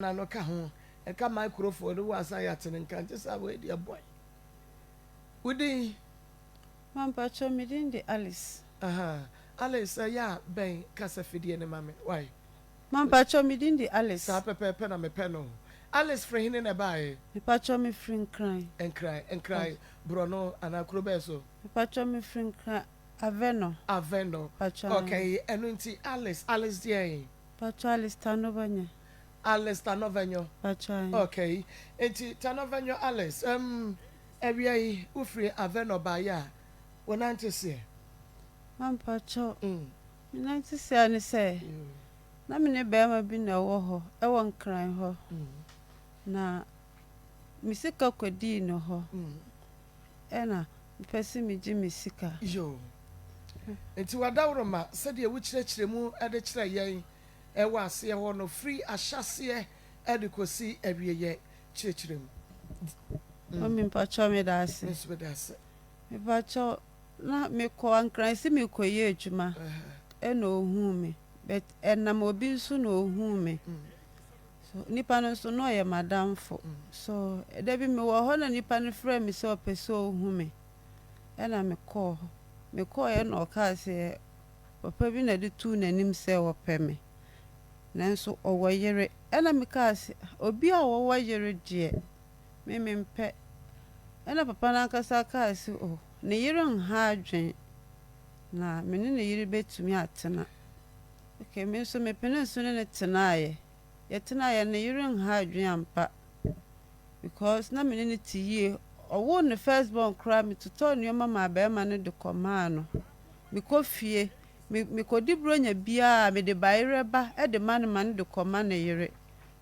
Na no ka ho ɛka microphone no wɔ asan yɛate no nka nte saa wei deɛ boy. Wo din? Ma mpakyɛw me din de Alice. Ahaa Alice ɛyɛ a bɛn kasa fidie no ma me wai. Ma mpakyɛw me din de Alice. Saa pɛpɛɛpɛ na mepɛ no. Alice firi hene na ɛbaeɛ? Mepakyɛw me firi Nkran. Nkran, Nkran borɔno anaa kuro bɛn so? Mepakyɛw me firi Nkran Avɛnɔ. Avɛnɔ, Mpakyɛw ae. Okay, ɛno nti Alice, Alice deɛn? Mpakyɛw Alice Tanobanya. Alice Tanɔvɛnyɔ. Mpakyɛw ae. Okay, nti Tanɔvɛnyɔ Alice, umm awia yi wo firi Avɛnɔ baeɛ a, wo nante seɛ? Ma mpakyɛw, me nante seɛ ne sɛ, na me ne barima bi na ɛwɔ hɔ, ɛwɔ Nkran hɔ, na me sika kɔdii ne hɔ, ɛna mepɛ sɛ megye me sika. Yoo. Nti w'adaworoma sɛdeɛ wo kyerɛkyerɛ mu de kyerɛ yɛn wɔ aseɛ hɔ no firi ahyɛaseɛ de kɔsi awieɛ. Kyerɛkyerɛ mu. Mummy mpakyɛw meda ase. Me nso meda ase. Mepakyɛw na mekɔ Ankran sɛ mekɔyɛ adwuma ɛna ohuu me but ɛnam obi nso na ohuu me. So nipa no nso na ɔyɛ m'adamfo. So da bi mewɔ hɔ na nipa no frɛɛ me sɛ ɔpɛ sɛ ohu me ɛna mekɔɔ hɔ. Mekɔɔɛ na ɔkaa sɛ Papa bi na ɛde too n'anim sɛ ɔpɛ me, nanso ɔwɔ yere. Ɛnna mekaa sɛ, Obi a ɔwɔ yere deɛ, me mempɛ. Ɛnna papa no ankasa kaa sɛ, O, ne yere nha adwene, na me ne ne yere bɛtumi atena. Okay, me nso mepenee so ne no tenaeɛ. Yɛtenaeɛ no, ne yere nha adwene ampa. Because na me ne no te yie. Ɔwoo ne first born koraa, metotɔɔ nneɛma maa barima no de kɔmaa no. Mekɔ fie, me mekɔdi Buronya biara a, mede bayerɛ ba de ma no ma no de kɔma ne yere.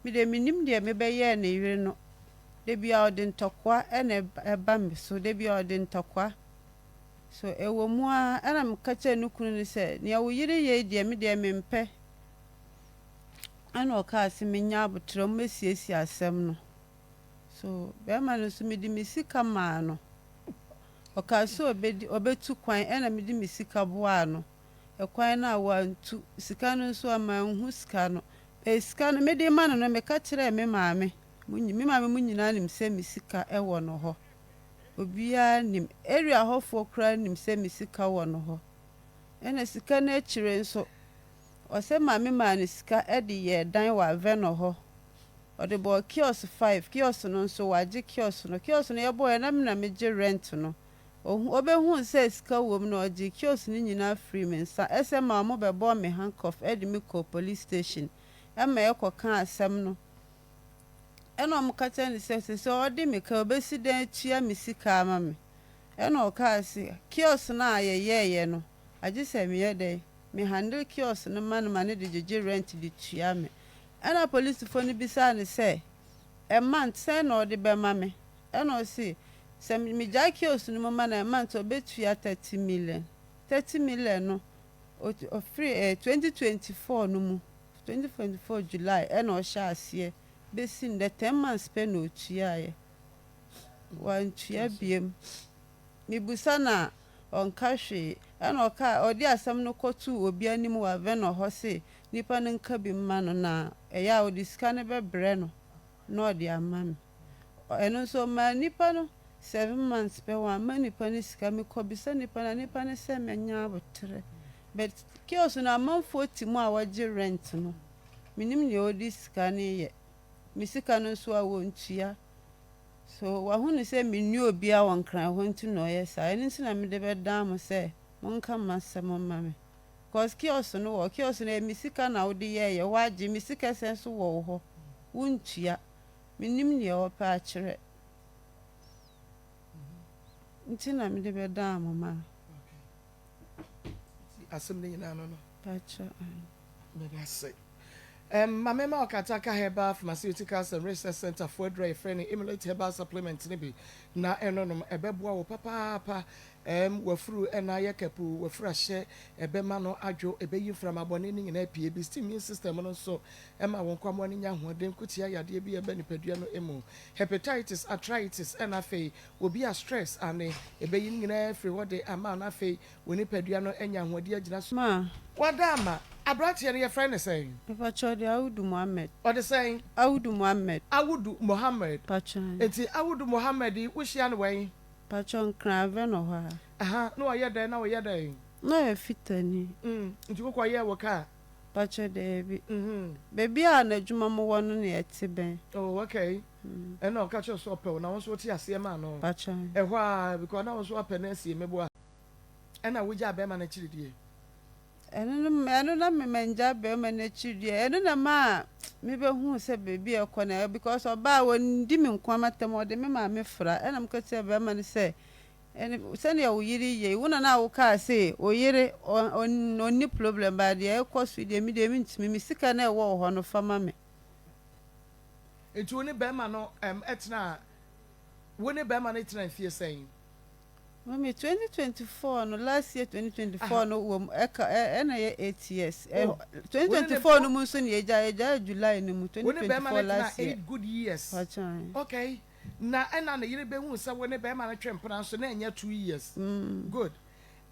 Me deɛ mennim deɛ mebɛyɛɛ ne yere no. Da biara ɔde ntɔkwa na ɛba me so, da biara ɔde ntɔkwa. So ɛwɔ mu ara, ɛna meka kyerɛɛ ne kunu no sɛ, nea wo yere yɛ yi deɛ, me deɛ mempɛ. Ɛna ɔkaa sɛ menya aboterɛ wɔbɛsiesie asɛm no. So bɛrima no nso mede me sika maa no. Ɔkaa sɛ ɔbɛdi ɔbɛtu kwan ɛna mede me sika boaa no. Ɛkwan no a wantu, sika no nso a manhu sika no. Ɛɛ sika no mede rema no no meka kyerɛɛ me maame, mo me maame mo nyinaa nim sɛ me sika wɔ no hɔ. Obiara nim. Area hɔfoɔ koraa nim sɛ me sika wɔ no hɔ. Ɛna sika no akyire nso Ɔsɛ maame maa no sika de yɛɛ dan wɔ Avɛnɔ hɔ. Ɔde bɔɔ kiosk five, kiosk no nso wagye kiosk no. Kiosk no yɛbɔeɛ na me na megye rent no. Ɔhu ɔbɛhuu sɛ sika wom no ɔgyee kiosk no nyinaa firii me nsa. Ɛsɛ maa wɔbɛbɔɔ me handcuff de me kɔɔ police station ma yɛkɔkaa asɛm no. Ɛna wɔka kyerɛɛ no sɛ seesei ɔde me ka ɔbɛsi dɛn atua me sika ama me. Ɛna ɔkaa sɛ kiosk no a yɛyɛeɛ no agye sɛ meyɛ dɛn? Me handle kiosk no ma no ma no de gyegye rent de tua me. Ɛna polisifo no bisaa no sɛ, A month, sɛn na ɔde bɛma me? Ɛna ɔse, sɛ megyae kiosk no mu ma no a, a month ɔbɛtua 30 million. 30 million no, ɔfiri eh, 2024 no mu, 2024 July ɛna ɔhyɛɛ aseɛ bɛsi nnɛ, 10 months pɛ na ɔtuaeɛ. Wantua biom. Mebisa no a, ɔnka hwee. Ɛna ɔkaa, ɔde asɛm no kɔtoo obi anim wɔ Avenor hɔ se nipa no nka bi mma no na ɛyɛ a ɔde sika no bɛbrɛ no na ɔde ama me. Ɛno nso ɔmaa nipa no 7 months pɛ, wamma nipa no sika. Mekɔbisa nipa no a, nipa no sɛ manya aboterɛ. But kiosk no amanfoɔ te mu a wɔgye rent no, mennim nea ɔde sika no yɛ. Me sika no nso a wɔntua. So wahunu sɛ menni obiara wɔ Nkran hɔ nti na ɔyɛ saa? Ɛno nti na mede bɛdan mo sɛ monka m'asɛm mma me. Because kiosk no wɔ hɔ, kiosk no ɛyɛ me sika na wode yɛeɛ, woagye, me sika sɛn nso wɔ wo hɔ, wontua. Mennim deɛ wɔpɛ akyerɛ nti na mede bɛdan mo ma. Asɛm no nyinaa no no. Pakyɛ ae. Meda ase. Um, ma mema Ɔkataka Herbal Pharmaceuticals and Research Center foɔ aduru a yɛfrɛ no Emulate Herbal Supplement no bi na ɛnonom. Ɛbɛboa wo papaapa. Um, w'afuru na ayɛ kapuu, w'afuru ahyɛ, ɛbɛma no adwo, ɛbɛyi mframa bɔne no nyinaa apue. Ɛboost immune system no nso, ɛma wo nkwammoa no nya ahoɔden ko tia yadeɛ bi a ɛba nipadua no mu. Hepatitis, arthritis, ɛna afei obi a stress ane, ɛbɛyi ne nyinaa afiri hɔ de ama na afei wo nipadua no anya ahoɔden agyina so. Ma. Wada ama. Aberanteɛ no yɛfrɛ no sɛn? Mepakyɛw ɔde Audu Mohammed. Ɔde sɛn? Audu Mohammed. Audu Mohammed. Pakyɛw. Nti Audu Mohammed yi wohyia no wɛn? Pakyɛw Nkran avɛ no hɔ a. Aha, na ɔyɛ dɛn na ɔyɛ dɛn? Na ɔyɛ fitani. Mm, nti wokɔ yɛɛ wo kaa? Pakyɛw daabi. Baabi a n'adwuma mo wɔ no na yɛte bɛn. Oh okay. Ɛna ɔka kyerɛ wo sɛ ɔpɛ wo na wo nso wote aseɛ maa no? Pakyɛw. Ɛhɔ a because na wo nso wapɛ no asie meboa. Ɛna wogyaa bɛɛma no akyiri die? Ɛno no, ɛno na me mangya bɛrima no akyiri deɛ, ɛno na ɛmaa mebɛhuu sɛ baabi a ɛkɔ no, because ɔbaa ɔndi me nko ara m'atɛm, ɔde me maame fra, ɛna meka kyerɛɛ bɛrima no sɛ, ɛne sɛdeɛ wo yere yɛ yi, wo na na wokaa se wo yere ɔnni problem, but deɛ ɛrekɔ so yi deɛ, me deɛ mentumi, me sika no a ɛwɔ wo hɔ no fa ma me. Nti wo ne bɛrima no tenaa, wo ne bɛrima no tenaa mfie sɛn? Mami 2024 no last year 2024 no wɔ mu ɛka ɛna yɛ 8 years. Oh, 2024 no mu nso na yɛgya yɛgya July no mu 2024 last year. 8 good years. Pakyɛw. Okay. Na ɛna ne yere bɛhu sɛ wo ne bɛrima no twe mpena nso na ɛnyɛ 2 years. Good.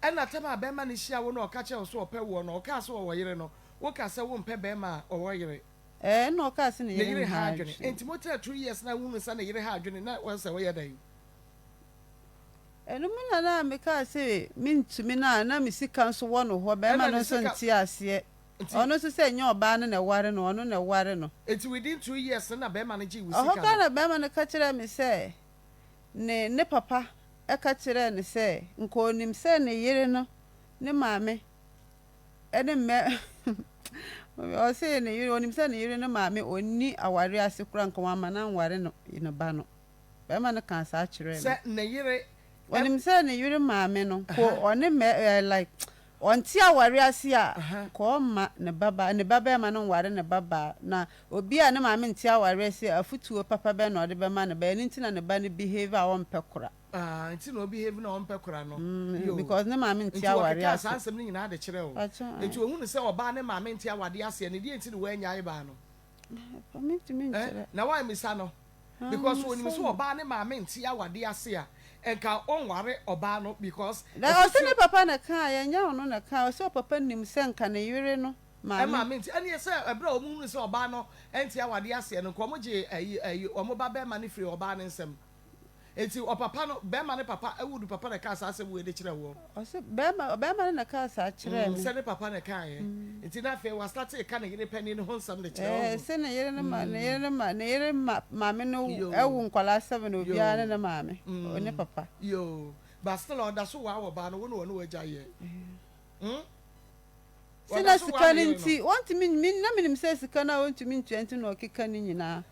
Ɛna tam a bɛrima no hyia wo na ɔka kyerɛ wo sɛ ɔpɛ woɔ no ɔkaa sɛ ɔwɔ yere no woka sɛ wompɛ bɛrima a ɔwɔ yere. Ɛɛ ɛna ɔkaa sɛ ne yere nha adwene. Enti motra 2 years na wohunu sɛ ne yere ha adwene na wɔsɛ woyɛ dɛn? Ɛno mu na na mekaa se mentumi no a na me sika nso wɔ no hɔ, barima no nso nte aseɛ. Ɔno nso sɛ ɛnyɛ ɔbaa no na ɛware no, ɔno na ɛware no. Nti within 2 years no na barima no gyee wo sika Ɛhɔ koraa no? na barima no ka kyerɛɛ me sɛ ne ne papa ka kyerɛɛ no sɛ nka ɔnim sɛ ne yere no ne maame ne mmɛ ɔse ne yere ɔnim sɛ ne yere no maame ɔnni awareɛ ase koraa nka wamma no anware no ne ba no. Barima no kaa saa kyerɛɛ me. Sɛ ne yere. Ɔnim sɛ ne yere maame no, ko ɔne mɛ ɛɛ like ɔnte aware ase a, nka ɔmma ne ba baa ne ba barima no nware ne ba baa. Na obi a ne maame nte aware ase a, afutuo papa bɛn na ɔde bɛma ne ba? Ɛno nti na ne ba no behave a ɔmpɛ kora. Ah, nti na ɔbehave na ɔmpɛ kora no. Mm, Yoo. because ne maame nte Nti aware wɔkekaa ase. saa nsɛm no nyinaa de kyerɛɛ wo. Pakyɛ, Nti ae. ohunu sɛ ɔbaa ne maame nte awadeɛ aseɛ no, deɛ nti na wannyae baa no? Pa, mentumi Eh, nkyerɛ. na woammisa no? Because onim sɛ ɔbaa ne maame nte awadeɛ ase a, nka ɔnware ɔbaa no because Na ɔse ne afutuo. papa na ɛkaeɛ, ɛnyɛ ɔno na ɛkaeɛ, ɔse ɔpapa nim sɛ nka ne yere no maame. Maame nte, ɛneɛ sɛ ɛberɛ a wɔn hunu sɛ ɔbaa no nte awadeɛ aseɛ no, nka wɔn gyee ayi ayi wɔn ba bɛɛma no firii ɔbaa no nsam. Enti ɔpapa no, bɛɛma no papa, Awudu papa na ɛkaa saa asɛm wei de kyerɛɛ woɔ? Ɔse bɛɛma, ɔbɛɛma no na ɛkaa saa kyerɛɛ me. Sɛ ne papa na ɛkaeɛ. Nti na afei wastate reka ne yere panin no ho nsɛm de kyerɛ, Ɛɛ, woahu. se ne yere no ma, ne yere no ma, ne yere ma, maame no wo nkwadaa seven, obiara ne ne maame, ne papa. Yoo, but still ɔda so waa ɔbaa no, wo ne ɔne w'agya yɛ. Se Ɔda na so waa sika ne no yere nti, no. wɔntumi, me, na menim sɛ sika no a ɔntumi ntua nti na ɔkeka ne nyinaa.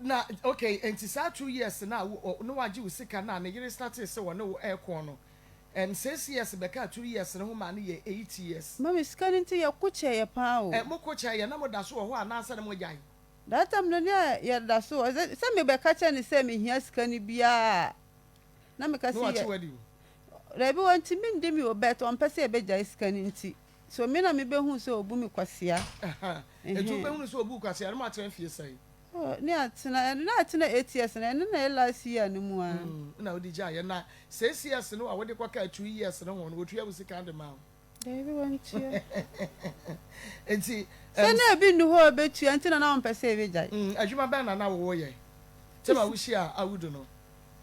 Na okay, enti saa 2 years no a wo ne wagye wo sika no a ne yere startee sɛ ɔne wo ɛɛko no, 6 years bɛkaa 2 years no ho maa no yɛɛ 8 years. Mummy, sika no nti yɛko kyɛeɛ paa o. Mo ko kyɛeɛ, na mo da so wɔ hɔ anaasɛ na mo agyae? That time no na yɛda so wɔ hɔ, sɛ mebɛka kyerɛ no sɛ mehia sika no biara a, na meka Na sɛ wakye yɛ. wo adi o? Dabi, ɔntumi ndi me o, but ɔmpɛ sɛ yɛbɛgyae sika no nti. So me na mebɛhuu sɛ ɔbu me kwasea. Enti Ɛhɛn. wobɛhunu sɛ ɔbu wo kwasea no, moatena fie sɛn? Oh, ne atena, ɛno na atena 8 years no, ɛno na ɛyɛ last year no mu ara. Na wode gyaeɛ. Na 6 years no a wode kɔkaa 2 years no ho no, wɔtua wo sika de maa wo? Dabi, wɔntua. Enti, Sɛ na ebi nni hɔ a ɔbɛtua nti na na ɔmpɛ sɛ yɛbɛgyae. Adwuma bɛn na na woyɛ time a wohyiaa Awudu no?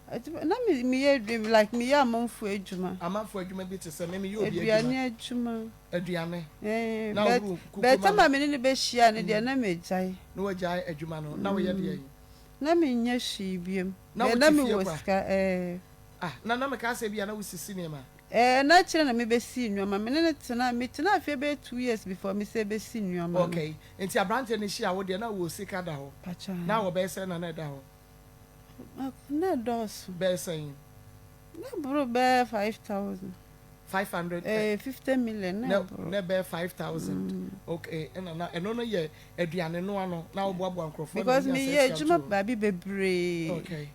Adwuma, na me meyɛ adwuma like meyɛ amanfoɔ adwuma. Amanfoɔ adwuma bi te sɛ me meyɛ obi adwuma. Aduane adwuma. Aduane. Ɛɛ, Na but wohoro kuku but ma time no. a me ne no bɛhyia no deɛ na magyae. Na wagyae adwuma no, na woyɛ deɛn? Na menyɛ hwee biom. Na But wote na fie mewɔ kwa? sika ɛɛ. Ah, na na mekaa sɛ ebia na wosisi nneɛma. Ɛɛ, na akyire na mebɛsii nneɛma. Me ne no tenaa, metenaa fie bɛyɛ 2 years before me sɛ bɛsi nneɛma no. Okay, nti aberanteɛ no hyia wo deɛ na wowɔ sika da hɔ? Pakyɛ. Na wɔ bɛyɛ sɛn na na ɛda hɔ? Na ɛdɔɔso. Bɛyɛ sɛn? Na ɛboro bɛyɛ 5,000. 500? Ɛɛ, 50 million na Na ɛboro. Na ɛbɛyɛ 5,000. Okay, ɛna na ɛno no yɛ aduane noa no na woboaboa nkurɔfoɔ na Because wonya saa meyɛ sika adwuma to. baabi bebree. Okay.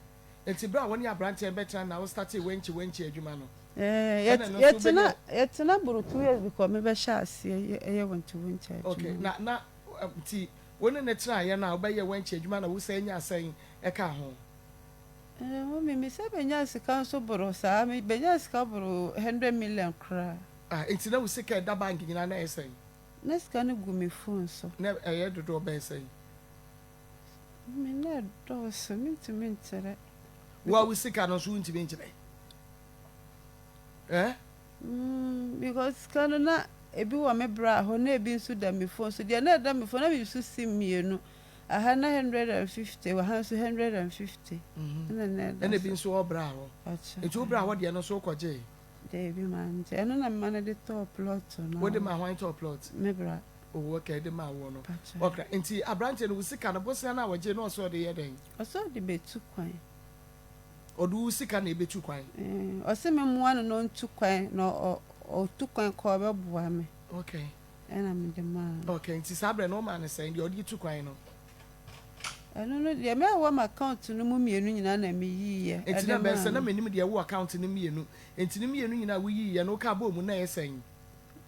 Nti berɛ a wo ne aberanteɛ no bɛtena na wo startee wankyi wankyi adwuma no, Ɛɛ, ɛna ɛno nso yɛtena wobɛnya. Yɛtena boro 2 years before mebɛhyɛ aseɛ yɛ ɛyɛ wankyi wankyi adwuma no. Na na nti wo ne no tenaeɛ no a wobɛyɛ wankyi adwuma na wo san nyaa sɛn ɛkaa ho? Ɛɛ, mummy, me sɛ bɛnya sika nso boro saa, me bɛnya sika boro 100 million koraa. Ah, nti na wo sika a ɛda bank nyinaa na ɛyɛ sɛn? Na sika no gu me phone so. Na ɛyɛ dodoɔ bɛyɛ sɛn? Me na ɛdɔɔso, mentumi nkyerɛ. Wo a wo sika no nso wontumi nkyerɛ? Eh? Mm, because sika no na ebi wɔ me bra hɔ na ebi nso da me phone so. Deɛ na ɛda me phone na me so sim mmienu. Aha na 150, wɔ ha nso 150. Ɛna na ɛda Ɛna ebi so. nso wɔ bra hɔ. Pakyɛ. Nti wo bra hɔ deɛ no nso wokɔgyee? Daabi mangye. Ɛno na mema no de tɔɔ plot no. Wode maa hwan tɔɔ plot? Me bra. Oh okay, de maa woɔ no. Pakyɛ. Okay, nti aberanteɛ no wo sika no, bosea no a wɔgyee no ɔse ɔde yɛ dɛn? Ɔse ɔde bɛtu kwan. Ɔde wo sika na ɛbɛtu kwan? Eh, ɔse me mmoa no na ɔntu kwan, na ɔtu kwan kɔ a ɔbɛboa me. Okay. Ɛna mede maa no. Okay, nti saa berɛ no womaa no sɛn, deɛ ɔde tu kwan no? Ɛno no deɛ na ɛwɔ m'account no mu mmienu nyinaa na meyiiɛ Nti ɛde na bɛyɛ maa sɛ na no. mennim deɛ ɛwɔ account no mmienu, nti ne mmienu nyinaa woyiiɛ no wokaa bɔɔ mu na ɛyɛ sɛn?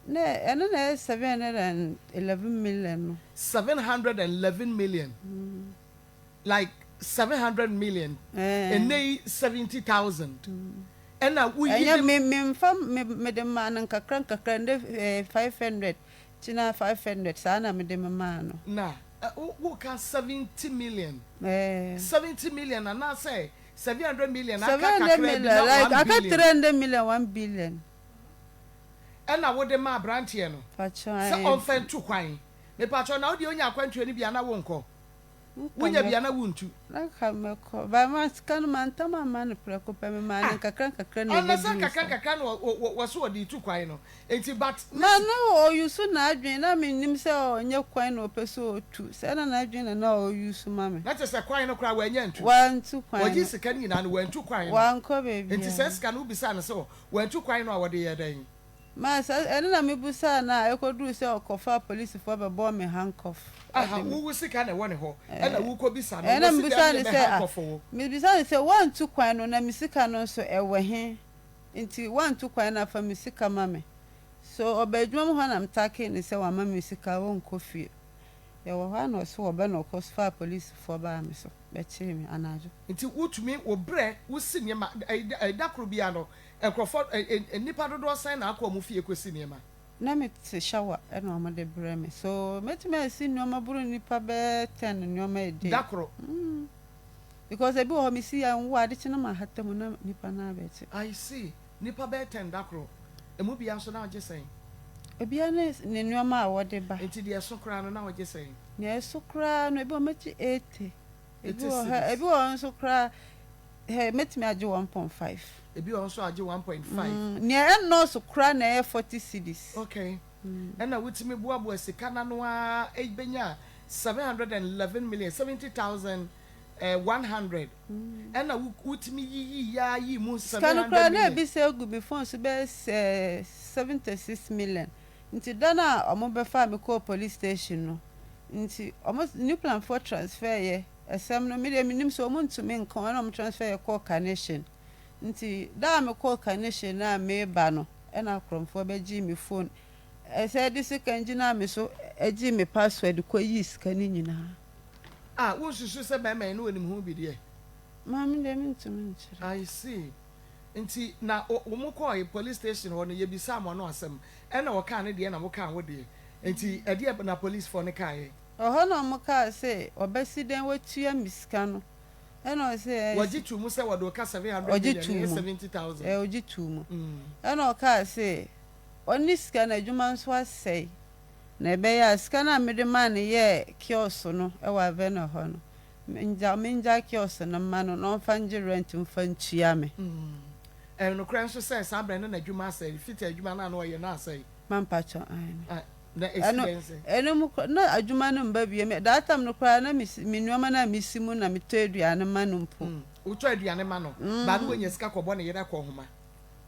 Na ɛno na ɛyɛ 711 million no. 711 million, like 700 million, Ɛɛ. ɛnnɛ yi 70,000 ɛna woyi Ɛnyɛ de. me memfa me mede maa no nkakra nkakra ndɛ ɛɛ 500 kyina 500 saa na mede memaa no. Na woka 70 million, Ɛɛ. 70 million anaasɛ 700 million aka 700 kakra bi million na like 1 aka billion. 300 million 1 billion. Ɛna wode ma aberanteɛ no Pakyɛ sɛ ae. ɔmfa ntu kwan. Mepakyɛw na wodeɛ wonya akwantuo no bi a na wonkɔ? Nka Wonya bi mɛ a na wontu? Na nka mɛkɔ but ma sika no mantam amma no prɛko pɛ memaa no Ah! nkakra nkakra na Ɔno sɛ ɛbɛduruu nkakra saa. nkakra na wɔ so ɔde retu kwan no nti but ne Ma sika. na ɔuse n'adwene na mennim sɛ ɔnyɛ kwan na ɔpɛ sɛ ɔtu saa na n'adwene na na ɔuse ma me. Na kyerɛ sɛ kwan no koraa wannya antu. Wantu kwan Ɔgyee no. sika no nyinaa no wantu kwan no. Wankɔ Nti saa baabiara. sika no wobisaa no sɛ wantu kwan no a ɔde yɛɛ dɛn? Ma saa ɛno na mebisaa no a ɛkɔduruu sɛ ɔkɔfaa polisifoɔ bɛbɔɔ me handcuff Aha, de me. wo wo sika na ɛwɔ ne hɔ ɛna wokɔbisa no, Ɛɛ na wɔsi dɛn mebisaa ne no yɛbɛ sɛ ah handcuff wo? mebisaa no sɛ woantu kwan no na me sika no nso ɛwɔ he? Nti woantu kwan no a fa me sika ma me. So ɔbaa adwuma mu hɔ na metakee no sɛ wamma me sika a ɔnkɔ fie. Yɛwɔ hɔ a na ɔse wɔbɛ na ɔkɔ faa polisifoɔ baa me so bɛkyee me anadwo. Nti wotumi wo brɛ wosi nneɛma ɛ da koro biara no nkurɔfoɔ ɛ ɛ nnipa dodoɔ sɛn na akɔ wɔn fie kɔsi nneɛma? Na me te shower ɛna wɔn de brɛ me so mɛtumi asi nneɛma boro nnipa bɛyɛ ten nneɛma a day. Da koro? Mm because ebi wɔ hɔ me si a nwo ade kye na mahata mu na nipa no abɛgye. I see, nnipa bɛyɛ ten da koro, ɛmu biara nso na wogye sɛn? Obiara ne ne nneɛma a wɔde ba. Nti deɛ ɛso koraa no na wogye sɛn? Nea ɛso koraa no ebi wɔ hɔ mɛgye 80, ebi 80 wɔ hɔ cedis. ebi wɔ hɔ nso koraa hɛ mɛtumi agye 1.5. Ebi wɔ hɔ nso agye 1.5. Mm, nea ɛnnɔɔso koraa na ɛyɛ 40 cedis. Okay, ɛna wotumi boaboa sika no ano ara bɛnya 711 million, 70,000 eh, 100 ɛna wotumi yiyii ya yii mu Sika no 700 koraa na million. ebi sɛ egu me phone so bɛyɛ sɛ 76 million. Nti da no a ɔmo bɛfaa me kɔɔ police station no, nti ɔmo New Plan foɔ transfer yɛ ɛsɛm no, me deɛ menim sɛ ɔmo ntumi nka ɛna ɔmo transfer yɛ kɔɔ Carnation. Nti da a mekɔɔ Carnation no a meba no, ɛna akorɔmfoɔ bɛgyee me phone. Ɛsɛ de sika gyinaa me so ɛgyee me password kɔyii sika no nyinaa. Ah, wonsusu sɛ bɛrima yi ne onim ho bi deɛ? Maame deɛ mentumi nkyerɛ. I see. Nti na wɔn kɔɔ police station hɔ no yɛbisaa mo ano asɛm ɛna wɔkaa ne deɛ na wokaa wo deɛ. Nti ɛdeɛ na policefoɔ no kaeɛ? Ɔhɔ na ɔmo kaa sɛ ɔbɛsi dɛn watua me sika no ɛna ɔsɛ Wɔgye too mu sɛ wɔde wo ka 700 ɔgye million too ɛyɛ mu. 70,000. Ɛ ɔgye too mu. Ɛna ɔkaa sɛ ɔne sika no adwuma nso asɛe na ɛbɛyɛ a sika no a mede maa no yɛɛ kiosk no ɛwɔ Avenor hɔ no mengya mengya kiosk no ma no na ɔmfa ngye rent mfa ntua me. Ɛnokorɛ nso sɛ saa berɛ no n'adwuma asɛe, fiti adwuma no a na ɔyɛ no asɛe. Mampakyɛ aane. Ah, na ɛsi Ɛno dɛn sɛ? ɛno mu na adwuma no mba bio. That time no koraa na me me nneɛma no a mesi mu na metɔ aduane ma no mpo. Wotɔ aduane ma no, baa no wanya sika kɔbɔ ne yere akɔ nhoma.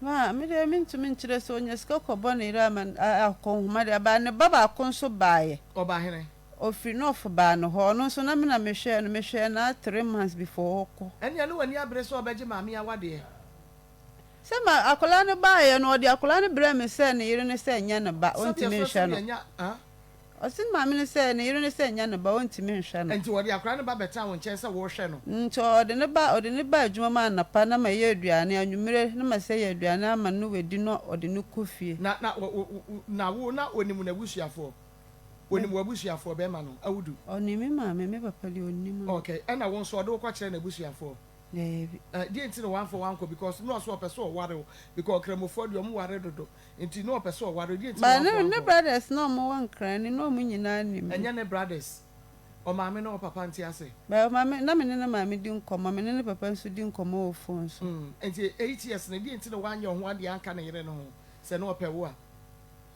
Ma me deɛ mentumi nkyerɛ sɛ onya sika kɔbɔ ne yere ama akɔ nhoma deɛ baa ne ba baako nso baeɛ. Ɔbaa hene? Ɔfiri North baa no hɔ, ɔno nso na me na mehwɛɛ no, mehwɛɛ no ara 3 months before ɔkɔ. Ɛnneɛ ne w'ani abere sɛ ɔbɛgye maame awadeɛ. Sɛ ma akwadaa no baeɛ no, ɔde akwadaa no brɛɛ me sɛ ne yere no sɛ ɛnyɛ ne ba, Sɛdeɛ ɔntumi so nhwɛ sɛ no. yɛnya ah? Ɔse ne maame no sɛ ne yere no sɛ ɛnyɛ ne ba, ɔntumi nhwɛ no. Nti wɔde akwadaa no ba bɛtena wo nkyɛn sɛ wɔrehwɛ no? Nti ɔde ne ba ɔde ne ba adwuma mu anɔpa na ma yɛ aduane, anwummerɛ na ma sɛ yɛ aduane ama no wadi na ɔde no kɔ fie. Na na na wo na onim n'abusuafoɔ? Onim w'abusuafoɔ, bɛrima no? Awudu. Ɔnim me maame, me papa deɛ ɔnnim no. Okay, ɛna wo nso ɔde wo kɔkyerɛ n'abusuafoɔ? Daabi. Eh, deɛ nti na wamfa wo ankɔ because na ɔse ɔpɛ sɛ ɔware wo because Ɔkramofoɔ deɛ ɔmo ware dodo nti na ɔpɛ sɛ ɔware wo, deɛ nti na But wamfa ne wo ne ankɔ? brothers na ɔmo wɔ Nkran no na ɔmo nyinaa nim me. Ɛnyɛ ne brothers, ɔmaame ne ɔpapa nte ase? But ɔmaame, na me ne ne maame di nkɔmmɔ, me ne ne papa nso di nkɔmmɔ wɔ phone so. Mm, nti 8 years no deɛ nti na wanyɛ wo ho adeɛ anka ne yere no ho sɛ na ɔpɛ wo a?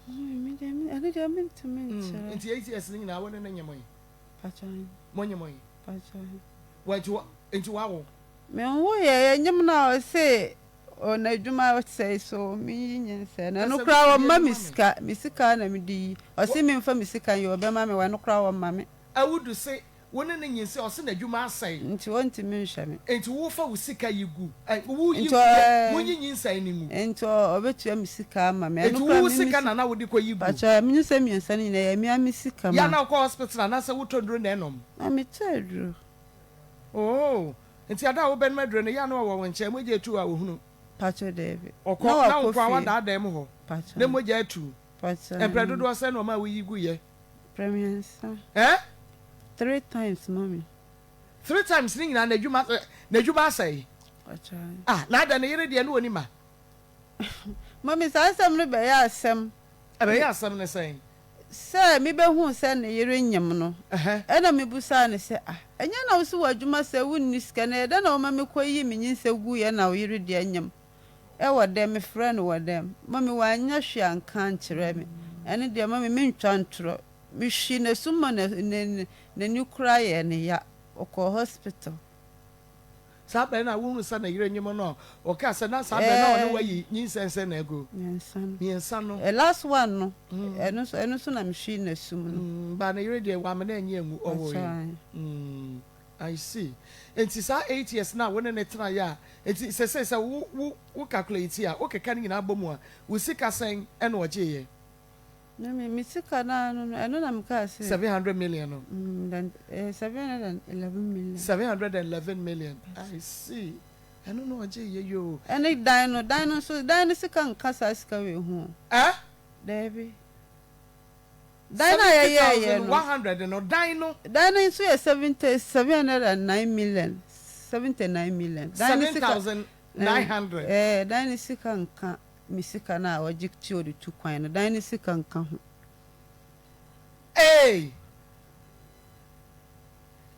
Mm, me deɛ, me, ɛno deɛ mentumi nkyerɛ. Nti 8 years no nyinaa wo ne no nyemoe? Pakyɛ. Monyemoe? Pakyɛ. Wa nti wa, nti wawo? Menwoeɛ, yɛnyem no a ɔse ɔ n'adwuma sɛe so menyi nyinsɛn no. Ɛno Kasa koraa gu ɔmma fidie no me ma me. sika, me sika na mede yi. Ɔse memfa me sika nyi, ɔbɛma me, ɛno koraa ɔmma me. Awudu se wo ne no nyinsɛn, ɔse n'adwuma asɛe. Nti ɔntumi nhwɛ me. Nti wofa wo sika yi gu, ɛ, wo yi Nti gu yɛ, ɔ, monyi nyinsɛn no ngu. nti ɔ, ɔbɛtua me sika ama me. Ɛno Nti koraa wo me me sika sika. na na wode kɔ yi gu? Pakyɛ, menyinsɛn mmiɛnsa no nyinaa ɛyɛ me ara me sika Yɛ a ma. na wokɔ hospital anaasɛ wotɔ nnuro na ɛnom? Na metɔ aduro. Oh, nti ada a wobɛnom aduro no, yɛ a na ɔwɔ wo nkyɛn, mogya etu a ohunu? Pakyɛ daabi. Ɔkɔ, Na na wo wakɔ nko ara fie. wadaadaa mu hɔ, Pakyɛ. na mogya atu. Pakyɛ. Mprɛ dodoɔ sɛn na ɔmaa woyi guiɛ? Mprɛ mmiɛnsa. Eh? Three times mommy. Three times ne nyinaa n'adwuma n'adwuma asɛe. Pakyɛ. Ah, na adɛn ne yere deɛ ne ɔni ma? Mommy saa asɛm no bɛyɛ asɛm. Ɛbɛyɛ asɛm ne sɛn? Sɛ mebɛhuu sɛ ne yere nyem no, ɛna mebusaa no sɛ, Ah, ɛnyɛ na wo se w'adwuma sɛ wonni sika na ɛyɛ dɛn na woma mekɔyii me nyinsɛ guiɛ na wo yere deɛ nyem? Ɛwɔ dɛm, mefrɛɛ no wɔ dɛm. Mummy wannya hwee anka ankyerɛ me. Ɛno deɛ mummy mentwa ntorɔ. Mehwee n'asu ma n'ani koraa yɛɛ no ya. Ɔkɔɔ hospital. Saa bere no a wohuu sɛ ne yere nyem no, ɔkaa sɛ, Na saa bere no na ɔne wo ayi nyinsɛn sɛn na agu? Mmiɛnsa no. Mmiɛnsa no. Last one no, ɛno nso, ɛno nso na mehwee n'asu mu no. Mm, but ne yere deɛ, wamena anyi angu, ɔwoe. Mm, I see. Enti saa 8 years no a wo ne no tenaeɛ a, enti sesei sɛ wo, wo, wo calculate a, wokeka ne nyinaa bɔ mu a, wo sika sɛn na ɔgyeeɛ? Me, me, me sika no ara no, ɛno na mekaa sɛ. 700 million no. Mm, then, 711 million. 711 million. I see. Ɛno na ɔgyeeɛ yoo. Ɛne dan no, dan no nso, dan no sika nka saa sika wei ho o. Eh? Daabi. Dan no a Seventy yɛyɛeɛ thousand no. 100 no, dan no. Dan no nso yɛ 70, 709 million, 79 million. Dan no Seven sika. 900. Ɛɛ, dan no sika nka me sika no a ɔgye tuo de tu kwan no, dan no sika nka ho. Ee!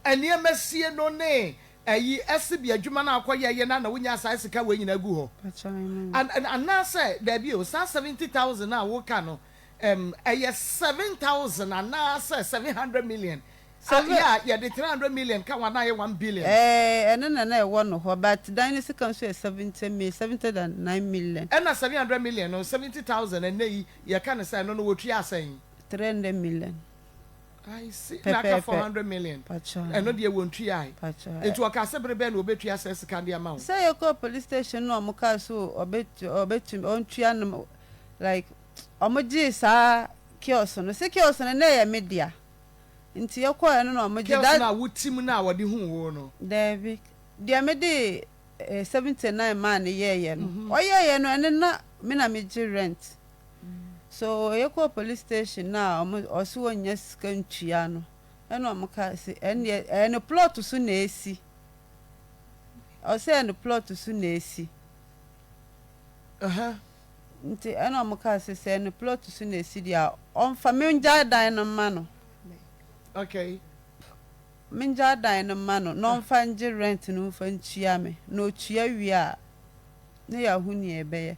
Nneɛma sie no ne ɛyi ɛse bi adwuma no a wokɔyɛeɛ no a na wonyaa saa sika wei nyinaa gu hɔ? Pakyɛ amen. An anaasɛ daabi o, saa 70,000 a woka no, ɛm, ɛyɛ 7,000 anaasɛ 700 million? A, Seven. yɛ a yɛde 300 million ka ho a na ayɛ 1 billion. Ɛɛ, ɛno na na ɛwɔ no hɔ, but dan no sika nso yɛ 70 mil, 79 million. Ɛna 700 million no, 70,000 ɛnnɛ yi yɛka no sɛ ɛno no wɔtua sɛn? 300 million. I see. Na aka four Pɛpɛɛpɛ. hundred million. Pakyɛ. Ɛno deɛ wɔntuae. Pakyɛ. Nti ɔkaa sɛ bere bɛn na wɔbɛtua saa sika de ama wo? Sɛ yɛkɔɔ police station na ɔmo kaa so ɔbɛtu ɔbɛtumi ɔntua no, like ɔmo gyee saa kiosk no, sɛ kiosk no na ɛyɛ me dea, nti yɛkɔɔ ɛno na ɔmo gye Kiosk that. No a wotim no a wɔde huu wo no? Daabi, deɛ mede 79 maa no yɛɛyɛ no, ɔyɛɛyɛ no, ɛno na me na megye rent. So yɛkɔɔ police station na ɔmo ɔso wɔnnya sika ntua no, ɛna ɔmo kaa sɛ ɛnneɛ ɛyɛ no plot so na esi, ɔsɛ ɛyɛ no plot so na esi. Nti ɛna ɔmo kaa sɛ sɛ ɛno plot so na esi deɛ a, ɔmfa mengyae dan no mma no. Mengyae dan no mma no na ɔmfa ngye rent no mfa ntua me, na otua wie a na yɛahu nea ɛbɛyɛ.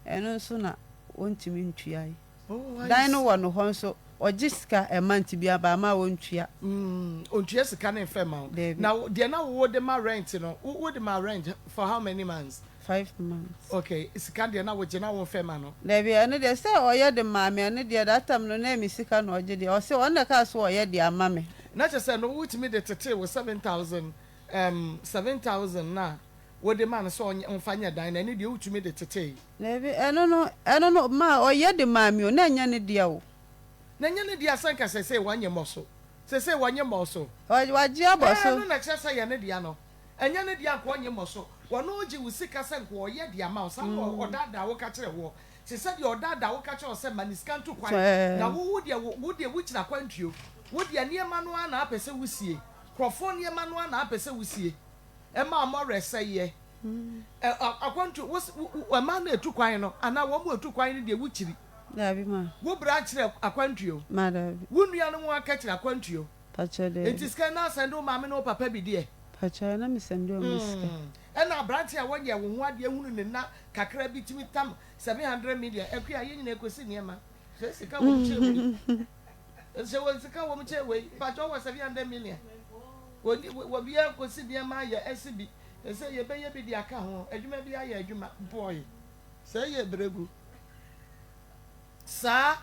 Ɛno nso na wɔntumi ntua yi. Oh, I Dan no see. wɔ no hɔ nso ɔgye sika ɛma bi aba ama wɔntua. Ontua sika ne mfɛ ma wo. Daabi. Na deɛ na wo de ma rent no, wo de ma rent for how many months? 5 months. Okay, sika deɛ na wogye na wo mfɛ ma no. Daabi, ɛno deɛ sɛ ɔyɛ de maa me, ɛno deɛ that time no na ɛyɛ me sika na ɔgye deɛ ɔse ɔno na ɛkaa so ɔyɛ de ama me. Na kyerɛ sɛ no wotumi de tetee wo 7,000 7,000 na wode ma no sɛ ɔmfa nyɛ dan no, ɛno deɛ wotumi de tetee. Daabi, ɛno no maa ɔyɛ de maa me o, na ɛnyɛ ne dea o. Na ɛnyɛ ne dea sɛ nka sɛsei wanyɛ mmɔ so. Sɛsei wanyɛ mmɔ so. Wagye abɔ so. Ɛno na kyerɛ sɛ yɛ ne dea no. Ɛnyɛ ne dea nka ɔnyɛ mmɔ so. Wɔno gye wo sika sɛ nka ɔyɛ de ama wo. Saa na ɔdaadaa wo ka kyerɛ woɔ. Te sɛ deɛ ɔdaadaa wo ka kyerɛ wo sɛ ma ne sika nto kwan, na wo wo deɛ wo deɛ wokyiri akwantuo. Wo deɛ nneɛma no ara na apɛ sɛ wosie. Nkurɔfoɔ nneɛma no ara na apɛ sɛ wosie. Ɛma wɔn awerɛ sɛeɛ. Ɛ akwantuo, wo wo mmaa no a ɛtu kwan no anaa wɔn a ɛtu kwan no deɛ wokyiri. Daabi ma. Wo bra kyerɛ akwantuo. Ma daabi. Wo nuanom aka kyerɛ akwantuo. Pakyɛ daabi. Nti sika no asɛnde wo maame ne wo papa bi deɛ. Pakyɛ na me sɛnde wɔn sika. Ɛna aberante a wɔnyɛ wo ho adeɛ hunu ne nna kakra bi tumi tam 700 million. Akua, yɛn nyinaa ɛkɔsi nneɛma. Sɛ sika wɔ mu kyɛn wei. Sɛ wɔ sika wɔ mu kyɛn wei. Mpakyɛ wɔ 700 million. Wɔni wɔ biara kɔsi nneɛma ayɛ ɛsi bi. Ɛsɛ yɛbɛyɛ bi de aka ho. Adwuma bi ayɛ adwuma. Boy, sɛ ɛyɛ beregu. Saa,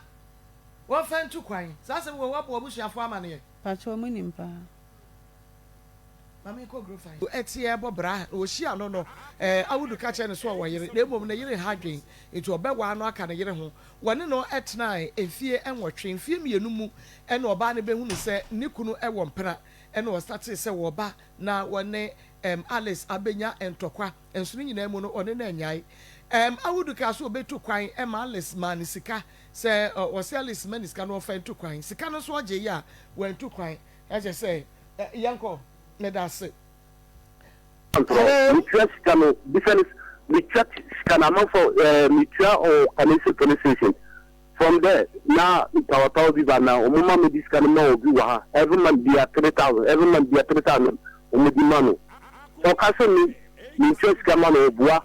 wɔmfa ntu kwan. Saa asɛm wɔ woabɔ w'abusuafoɔ amaneɛ? Mpakyɛ wɔn nim paa. Maame nkɔ Grofan. Ɛteɛ bɔ bra na wɔhyia no no, Awudu ka kyerɛ no sɛ ɔwɔ yere na mmom ne yere nha adwen nti ɔbɛwaa no aka ne yere ho. Wɔne no tenae mfie nwɔtwe. Mfie mmienu mu na ɔbaa no bɛhunu sɛ ne kunu wɔ mpena na ɔstartee sɛ wɔba na wɔne Alice abɛnya ntɔkwa nso ne nyinaa mu no ɔne no annyae. Awudu kaa sɛ ɔbɛtu kwan ma Alice maa no sika sɛ ɔse Alice ma ne sika na ɔmfa ntu kwan. Sika no nso ɔgyeeɛ a wantu kwan. Na kyerɛ sɛ yɛnkɔ. Meda ase. Hello. Metua sika no bisa no metua sika no amanfo ɛɛ metua ɔ Kaneshie police station from there na tawatawa bi ba na wɔn ma me di sika no ma obi wɔ ha every month bia 3000 every month bia 3000 wɔn di ma no sɛ ɔka sɛ me mentua sika ma no ɔboa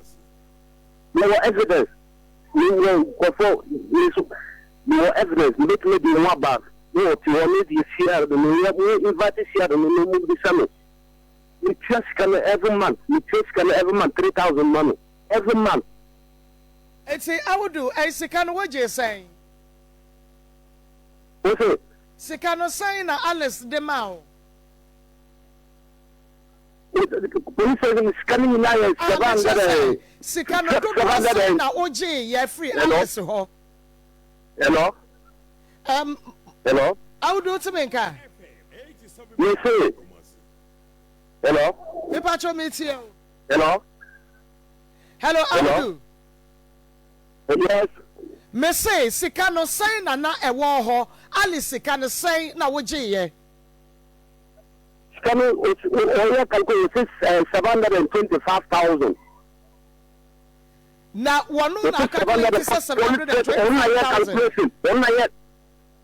mewɔ evidence mewɔ nkurɔfoɔ me nso mewɔ evidence mebɛtumi de ho aba na ɔte hɔ ne deɛ CR no me mo invite CR no na ɔmo bisa me metua sika no every month metua sika no every month 3000 ma no every month. Enti Awudu, ɛyi sika no wogyee sɛn? Wose? Sika no sɛn na Alice de maa wo? Polisi station sika no nyinaa yɛ Ah, mekyerɛ sɛ sika no dodoɔ sɛn na wogyee yɛ firi Alice hɔ? Hello? Hello? Awudu wote me nka? Mese. Hello? Mepacho metie o. Hello? Hello Awudu. Yes. Mese sika no sɛn na na ɛwɔ hɔ? Alice sika no sɛn na wogyeeɛ? Sika no ɔyɛ calculate ɔse 725,000. Na wɔno na calculate sɛ 725,000. Ɔno na yɛ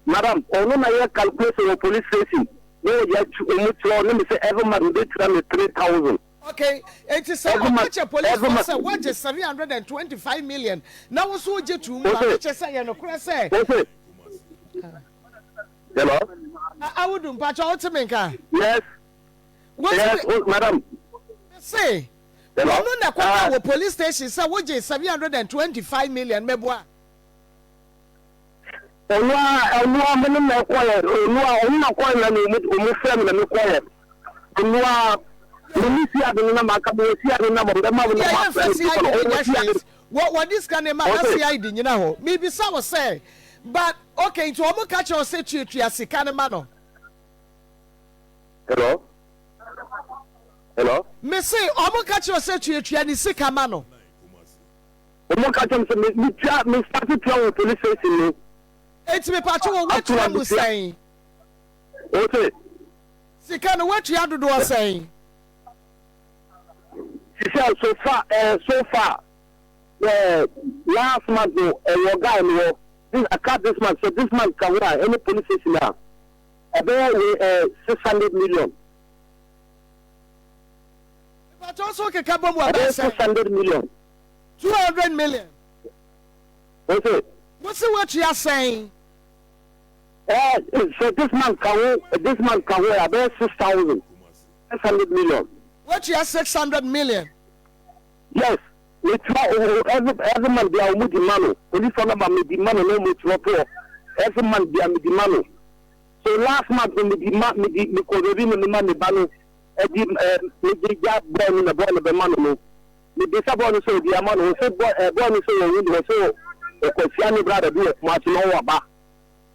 madam ɔno na yɛ calculation wɔ police station na ɔyɛ ɔmo kyerɛ ɔne me sɛ every month ɔde tua me 3,000. Okay, eti sɛ ɔka kyerɛ police fo sɛ wagye 725 million na wo nso wogye to mu a, na kyerɛ sɛ ɛyɛ nokorɛ sɛ. Ose. Hello. Awudu mpakyɛ wote me nka? Yes. Yes, oh, madam. Se, wɔno na ɛkɔka wɔ police station sɛ wogye 725 million mɛboa. Ɔno a ɔno a me ne na ɛkɔyɛ ɔno a ɔno na kɔyɛ na ɔmo ɔmo frɛ me na me kɔyɛ ɔno a me ne si ade no na ma aka me wɔ si ade no na ma bɛma me na ma frɛ me bi kɔ ɔwɔ si ade. Wɔ wɔde sika no ma na CID nyina hɔ mebisa wo sɛ but okay nti wɔn ka kyerɛ wo sɛ tuatua sika no ma no. Hello hello. Mese wɔn ka kyerɛ wo sɛ tuatua ne sika ma no. Wɔn ka kyerɛ me sɛ me me tua me start tua wɔ police station no. Eti mepatwo wo woatua mu sɛn? Ose. Sika no woatua dodoɔ sɛn? Sisɛ so far eh, so far eh, last month no ɛwɔ guy no hɔ this aka this month sɛ this month ka ho a ɛne police station a ɛbɛyɛ wei eh, 600 million. Ìbàtɔ nso keka bɔ mu ɛbɛyɛ sɛn? Ɛbɛyɛ 600 million. 200 million. Wose. Wose woatua sɛn? Eh, sɛ this month ka ho, this month ka ho a ɛbɛyɛ 6,000, 600 million. Woatua 600 million? Yes, metua o every every month bia wɔn di ma no. Polisi no ba me di ma no na wɔn twerɛ toɔ. Every month bia me di ma no. So last month no me di ma me di me kɔ baabi na me ma me ba no ɛdi ɛɛ me di gya boy no na boy no bɛ ma no no. Me bisa boy no sɛ ɔdi ama no ɔsɛ boy ɛɛ boy no sɛ wɔn wu ɔsɛ ɔkɔ sia ne brother bi wɔ Kumasi na ɔwɔ aba.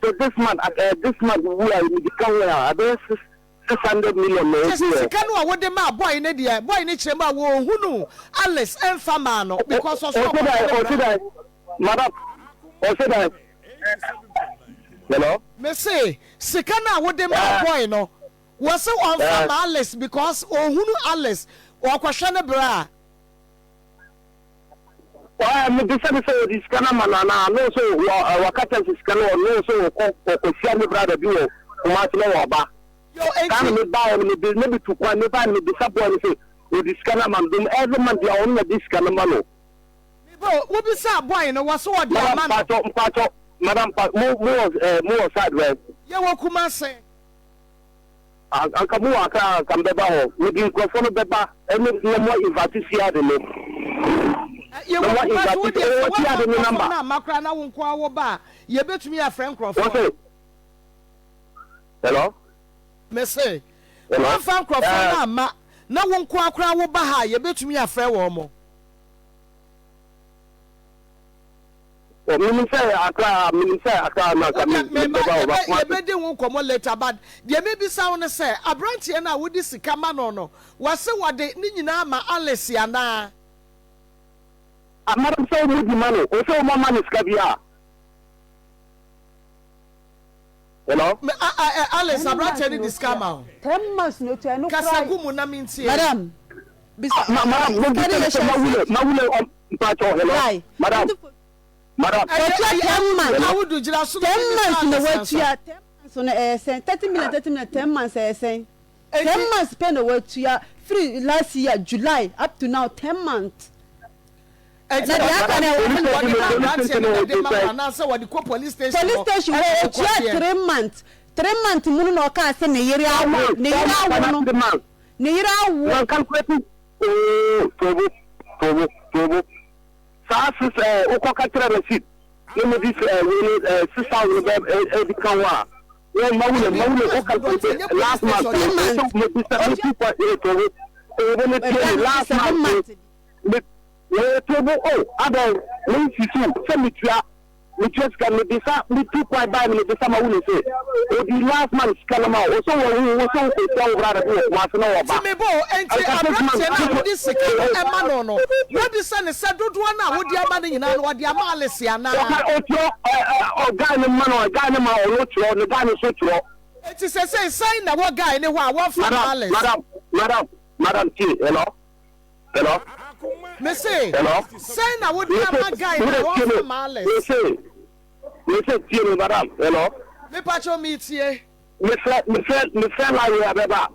So this month ɛɛ this month wu a me di ka ho a ɛbɛyɛ 600 million na Kyerɛ ɔdi sɛ hɔ. sika no a wode maa boy no deɛ, boy no kyerɛ mu a wɔnhunuu Alice ɛmfa maa no because ɔsɛ Ɔse ɔkɔhwɛ dɛn ne ɔse bra. dɛn madam. Ɔse dɛn? Hello? Mese sika no a wode maa boy no wɔse ɔnfa ma Alice because ɔhunu Alice ɔkɔhwɛ ne bra a. Ɛɛ mebisa no sɛ ɔde sika no ama no anaa na ɔse wɔ waka kyerɛ no sɛ sika no ɔno ɔse ɔkɔ ɔkɔhyia ne brother bi wɔ Kumasi na waba. Yo Saa na enti. mebaeɛ no mebe na metu kwan mebaeɛ no mebisa boy no sɛ ɔde sika no ama no dom every month biara ɔno na de sika no ma no. Mebo wobisaa boy no wɔse ɔde Madam ama no. mpakyɛ mpakyɛ madam mpa mo mo wɔ ɛɛ mo wɔ side bɛn? Yɛwɔ Kumasi. Anka mo wɔ Accra a anka mebɛba hɔ. Mede nkurɔfoɔ no bɛba ɛne na mo invite Siade no. Yɛwɔ Na mo Kumasi wo invite deɛ sɛ ɔwɔ woamma Siade no nkurɔfoɔ number. no amma koraa na wo nko ara wo ba a yɛbɛtumi afrɛ nkurɔfoɔ Wɔse no. Hello? Mese Hello? woamfa nkurɔfoɔ Ɛɛ. no amma na wo nko ara koraa wo ba ha a yɛbɛtumi afrɛ wɔn mo. Menim sɛ Accra menim sɛ Accra na nka Wodeɛ me meba bɛba hɔ yɛbɛ ba Kumasi. yɛbɛdi ho nkɔmmɔ later but deɛ mebisa wo ne sɛ abranteɛ no a wode sika ma no no wɔse wɔde ne nyinaa ma Alice anaa? Ah madam sɛ wɔn di ma no o sɛ wɔn ama no sika bi a. Hello? Me a a ɛ Alice Ten months abranteɛ no na de sika otua ama wo? 10 months na otua ɛno Kasa koraa. gu mu na mentie. Madam bisa Ah ma madam mo sika bisa no no yɛ sɛ hyɛ mawule aseɛ mawule ɔm mpakyɛw hello July madam 24 madam Ɛyɛ Watua ɛyɛ 10 Awudu months Awudu gyina so na 10 mebisa months na Alice ansa. watua 10 months no ɛyɛ sɛn 30 million 30 million 10 months ɛyɛ sɛn 10 Enti months pɛ na watua firi last year July up to now 10 months Enti na deɛ aka wɔde no ɛwɔ ma he na wɔde ma aberanteɛ no na ɛde ma wo Police anaasɛ wɔde kɔ police station Police hɔ station hɔ ɛna ɔtua wokɔgyeɛ? 3 months 3 months mu no na ɔkaa sɛ ne yere Four awo months ne four yere months awo anaa no 3 months. ne yere awo. Man calculate ooo tobo tobo tobo saa sis ɛɛ wokɔ ka kyerɛ receipt ne mo di ɛɛ wei no ɛɛ 6,000 bɛ ɛdi ka ho a wɔn ma wule Dabi ma wule months wo dodoɔ nti calculate ɛnyɛ police last station month ɔde no ma. ɛsɛ Month mo di sɛ mo ɔtua two point eight tobo tobo ne tie ɛbra me no last seven month no months. me wɔyɛ tobo o adɛn me nsisi o sɛ metua Metua sika no mebisa me tu kwan bae no mebisa ma wone se odi last month sika no ma wo ose wawu wo se wokɔtua wo brada bi wɔ Kumasi na Enti wɔba me bo, enti anka six months aberanteɛ no a six wode sika no ma no no, woabisa no sɛ dodoɔ no a wode ama no nyinaa no ɔde ama Alice anaa? Ɔka ɔtua ɛ ɛ guy no ma no guy no ma ɔno twerɛ ne guy no nso twerɛ. Enti sesei sɛn na ɛwɔ guy no hɔ a wɔmfa mma Madam Alice? madam madam madam tie hello. Hello? Mese, Hello? sɛn na wode Mese, ama guy na wode tie me. wɔmfa ma Alice? Mese, mese tie me madam. Hello? Mepakyɛw metie. Mefrɛ, mefrɛ, mefrɛ line wei abɛba.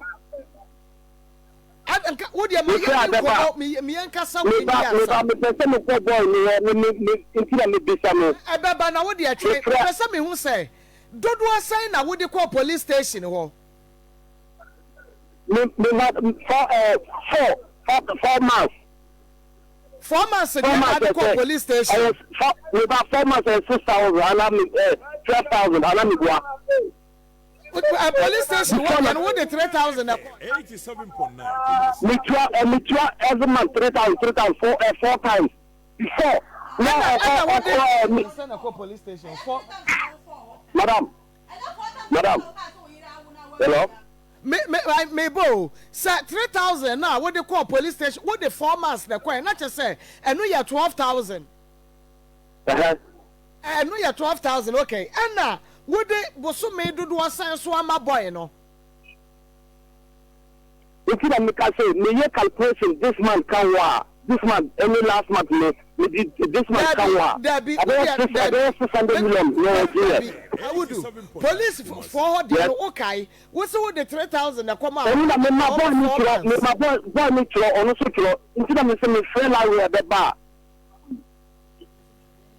Ad, nka, wo deɛ ma Mefrɛ yɛnni abɛba. nkɔmmɔ, me, me yɛnkasa wei Meba, nni meba, ansa. mepɛ sɛ mekɔ boy no hɔ, me, me, me, nti na mebisa no. Ɛbɛba na wo deɛ twɛn, Mefrɛ. mepɛ sɛ mehu sɛ dodoɔ sɛn na wode kɔɔ police station hɔ? Me me ma four ɛɛ four four 4 months. 4 months Four deɛ na months ade kɔ ɛsɛ police station. Ɛyɛ four me ba 4 months ɛyɛ 6,000 ana me ɛɛ 12,000 ana me bua. Ɛ police station wɔ Before deɛ na no wo de 3,000 ɛkɔ. Me tua ɛ me tua every month 3,000 3,000 four ɛ four times before na Ɛna ɔkɔ ɛna wo de. ɔkɔ ɛ me. Sɛ na kɔ police station four. Madam madam hello. Me me I me bo o sɛ 3,000 na wode kɔɔ police station wode 4 months na ɛkɔɛ na kyɛ sɛ ɛno yɛ 12,000. Ɛhɛ. Ɛno yɛ 12,000 okay ɛna wode bosome dodoɔ sɛn so ama boy no. Nti na meka sɛ meyɛ calculation this month ka ho a this month ɛne last month no mede this month ka ho a Dabi dabi ɛbɛyɛ wodeɛ six dabi ɛbɛyɛ 600 million na dabi ɔgye yɛ. dabi Awudu police foɔ hɔ deɛ Yes. no wokae wose wode 3,000 na ɛkɔmaa Ɛno na mema wɔn boy no four twerɛ months. mema boy boy no twerɛ ɔno nso twerɛ nti na mese mefrɛ lawyer ɛbɛba a.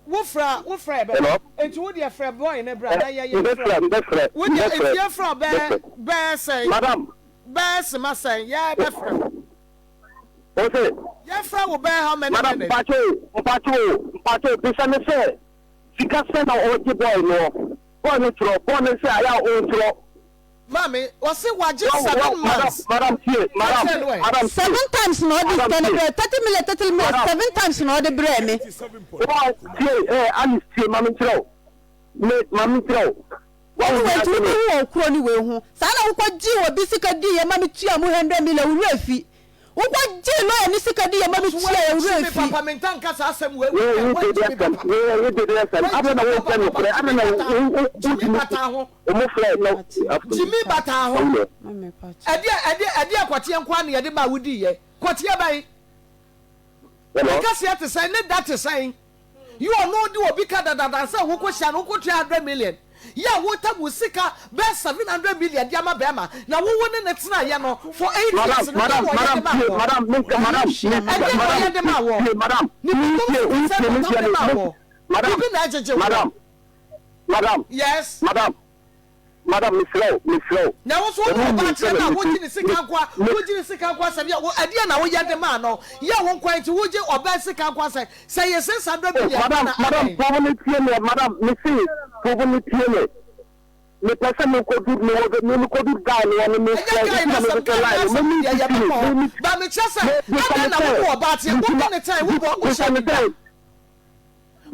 Wo frɛ a wo frɛ ɛbɛba Hello. nti wo deɛ frɛ boy no bra na yɛ yɛ Mbɛfrɛ frɛ mbɛfrɛ wo deɛ mbɛfrɛ nti yɛ frɛ wo bɛɛ mbɛfrɛ bɛɛ sɛn madam. bɛɛ sema sɛn yɛ bɛ frɛ wo. Ose. Yɛ frɛ wo bɛɛ how many Madam minutes. mpakyɛ o mpakyɛ o mpakyɛ o bisa no sɛ sika sɛn na ɔgye boy no boy no twerɛ boy no sɛ ayɛ a ɔntwerɛ. Maame ɔse wagye 7 months. Madam tie madam Ka kyerɛ no ɛ. madam tie. Seven times na ɔde Madam sika no tie. brɛ 30 million 30 million Madam. seven times na ɔde brɛ me. Wa tie ɛ Alice tie maame nkyerɛ o me maame nkyerɛ o. Wa Ɛne wo wei nti ase no. wobɛhu wɔ kuro ne wei ho saa na wokɔ gye obi sika di yɛ ma me tua mu 100 million wo werɛ fi. Wokɔ gyee lawyer ne sika di yɛ ma me tua yɛ werɛ Woantumi fi. papa mentaa nka saa asɛm wei Wei wɔ wo woantumi dede asɛm papa wei wo dede asɛm adɛn na woantumi wo papa mpɛ papa nokorɛ adɛn gyimi na bataa wo ho wo gyimi wotumi bataa ho ɔmo frɛ na Mate gyimi mepakyɛw. bataa ho ɔmo Ma mepakyɛw. ɛdeɛ ɛdeɛ ɛdeɛ kɔteɛ nkoa na yɛde maa wo diiɛ kɔteɛ bɛn Ne Hello. kɛseɛ te sɛn? Ne da te sɛn? Yɛ ɔno de obi ka dadada sɛ wokɔ hyia no wokɔ tua 100 million yɛ a wotam wo sika bɛyɛ 700 million de ama bɛɛma na wo wo ne ne tena yɛ no for 8 Madam, years no dɛn madam, na ɔyɛ madam, de maa tie, wɔ? madam, me, madam, me, Ɛdeɛn na madam, ɔyɛ de maa wɔ? tie, madam, Ne bɔtɔm tie, sika sɛn tie, na me ɔtam deɛ de me, maa me, wɔ? madam, Biribi na ɛgyegye woɔ. madam, madam, Yes. madam, madam, mesrɛ wo, mesrɛ wo. Na wo nso wo ne Ɔmo ɔbaa nim teɛ sɛ no a me, wogye ne sika me, nkoa, me, wogye ne sika nkoa sɛ bia wo ɛdeɛn na woyɛ de maa no yɛ wo nkoa nti wogye ɔbaa sika nkoa sɛ sɛ yɛ 600 oh, million ma madam, na madam, adɛn. provo ne tie me, madam, me se, provo ne tie me. Me pɛ sɛ me kɔ du, me wɔ, me me kɔ du guy no hɔ no, me Ɛnyɛ frɛ, guy nti na me n'asɛm, hwehwɛ guy line no, n'asɛm me me deɛ nsisi yɛbɛkɔ me, hɔ me me, but mekyerɛ sɛ me bisa adɛn me na wo sɛ, ne ɔbaa teɛ nti wobɔ na, ne tan wobɔ bisa wohyɛ me ne dwa sɛ,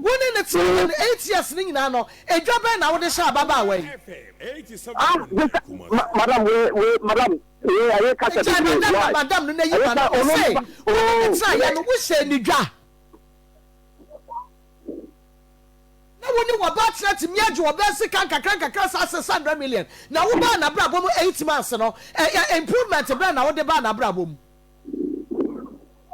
wo ne ne teɛ no 8 years no nyinaa no edwa bɛn na wode hyɛ ababaawa yi. Ah, bisa, ma, madam, we, we, madam, we, ayɛ kasa Gyae bebree, madam na why? madam no na yi Ayɛ ma sa, no ɔno mese nipa, wo ne ne oh, tenaeɛ no wohyɛɛ ne dwa. Na wo ne wɔbaa tena tumi agye wɔbaa sika nkakra nkakra saa 600 million na wo baa n'abrabɔ mu 8 months no ɛ improvement bɛn na wode baa n'abrabɔ mu?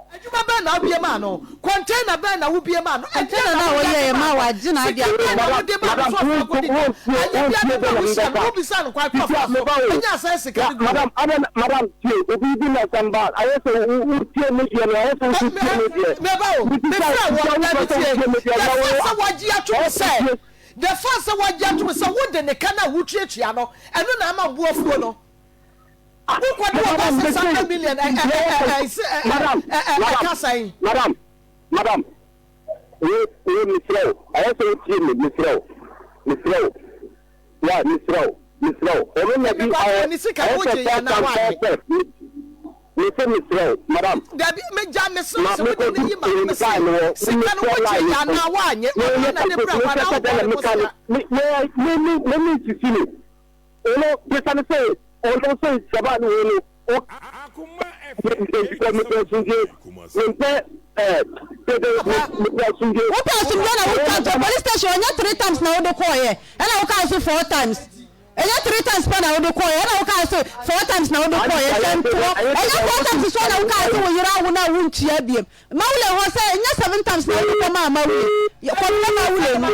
Adwuma bɛn na wobie maa no? Container bɛn na wobie maa no? Ɛdeɛn Container na no a woyɛ wɔyɛeɛ de maa ma no? wagye n'adeɛ Sika bɛn na akɔ. wode maa no Madam, so ɔfa akɔdi dwa? Anyɛ bia ne ba wohyia no wobisa no kwan kɔ ɔfa so ɛnya saa sika no gu hɔ. Madam, adɛn, madam, tie, obi bi na asɛm ba, ayɛ sɛ wo tie me deɛ no, ayɛ sɛ wo tie me deɛ. Meba o, Mebisa mefrɛ wo, wɔ, wo dabi pɛ sɛ tie, wo tie me deɛ, the na wo, fact sɛ wagye atom ɔwɔ sɛ, tie. the fact sɛ wagye atom sɛ wode ne ka no a wotuatua no, ɛno na ama wo bo afuo no. Wokɔde wɔ ba 600 million ɛ ɛ ɛ ɛ Madam, ɛ ɛ madam, ɛka sɛn? Madam, madam, wo, wo, mesrɛ wo, ayɛ sɛ wo tie me, mesrɛ wo, mesrɛ wo, wa, mesrɛ wo, mesrɛ wo, ɔno na bi, Mepa ayɛ, ne sika no ayɛ wogye sɛ yɛ first anaa time, woanye? first step, me, me sɛ mesrɛ wo, madam. Dabi, megya mesrɛ Ma sɛ wode mekɔ ne du yi ma no mese guy no hɔ, sika no mesrɛ wogye line yɛ no so. anaa woanye? Me Ɔno me na de brɛ wo anaa sɛ wobɔɔ na ne meka bosea? me me me me me nsisi no. Ɔno bisa no sɛ ɔno sɛ saba no wei no o mepɛ mepɛ asomdwe mempɛ ɛɛ dede mepɛ asomdwe. Wopɛ asomdwe na wotwa ntorɔ police station ɛnyɛ three times na wode kɔɔyɛ ɛna wokaa so four times ɛnyɛ three times pɛ na wode kɔɔyɛ ɛna wokaa so four times na wode kɔɔyɛ hyɛ ntorɔ ɛnyɛ four times so na wokaa so wo yere awo na wontua biem mawule hɔ sɛ ɛnyɛ seven times na wode kɔmaa mawule kɔfrɛ mawule no.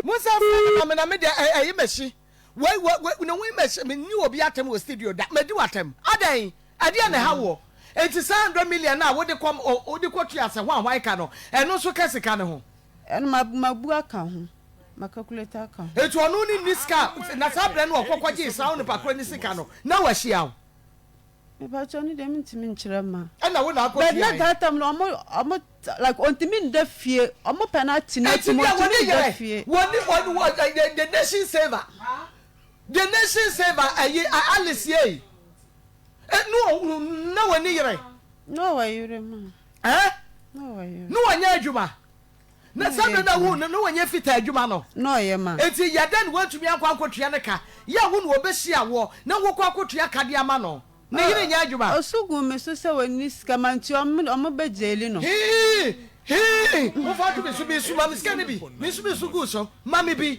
Monsan frɛ no ma me na me deɛ ɛyi m'akyi. Wei wei wei ne ho yi m'akyi. Menni obi atɛm wɔ studio da. Madi w'atɛm. Adɛn? Ɛdeɛn na ɛha woɔ? Enti saa 100 million no a wode kɔ wode kɔtua sɛ hwan hwan ka no, ɛno nso ka sika no ho? Ɛno ma mabu aka ho. Ma calculate aka ho. Enti ɔno ne nni sika a, na saa berɛ no ɔkɔ kɔgyee saa onipa korɔ no sika no, na wahyia wo? Mepakyɛw ne deɛ mentumi nkyerɛ ma. Ɛna wo na akɔ But na tuae. that time no ɔmo ɔmo like ɔntumi nda fie ɔmo pɛ no ate no Eti atum deɛ ɔntumi wɔne nda yerɛ fie. wɔne wɔne wɔ the the nation saver the nation saver ɛyi Alice yei ɛ no ɔ na wɔne yerɛ. Na ɔwɔ yere ma. Ɛn Na ɔwɔ yere. na wɔnyɛ adwuma na Na saa ɔyɛ bere na wo adwuma. no na wɔnyɛ fitaa adwuma no. Na ɔyɛ ma. Eti yɛ dɛn na wɔantumi ankɔ ankɔtua ne ka yɛ a wo na wɔbɛhyia woɔ na wokɔ akɔtua ka de ama no. Ne yere nyɛ adwuma. Osu guu me so sɛ wɔnni sika ma nti ɔmo ɔmo bɛ jaili no. Hii hii wofa to me so me su ma me sika no bi me nso me su guu so ma me bi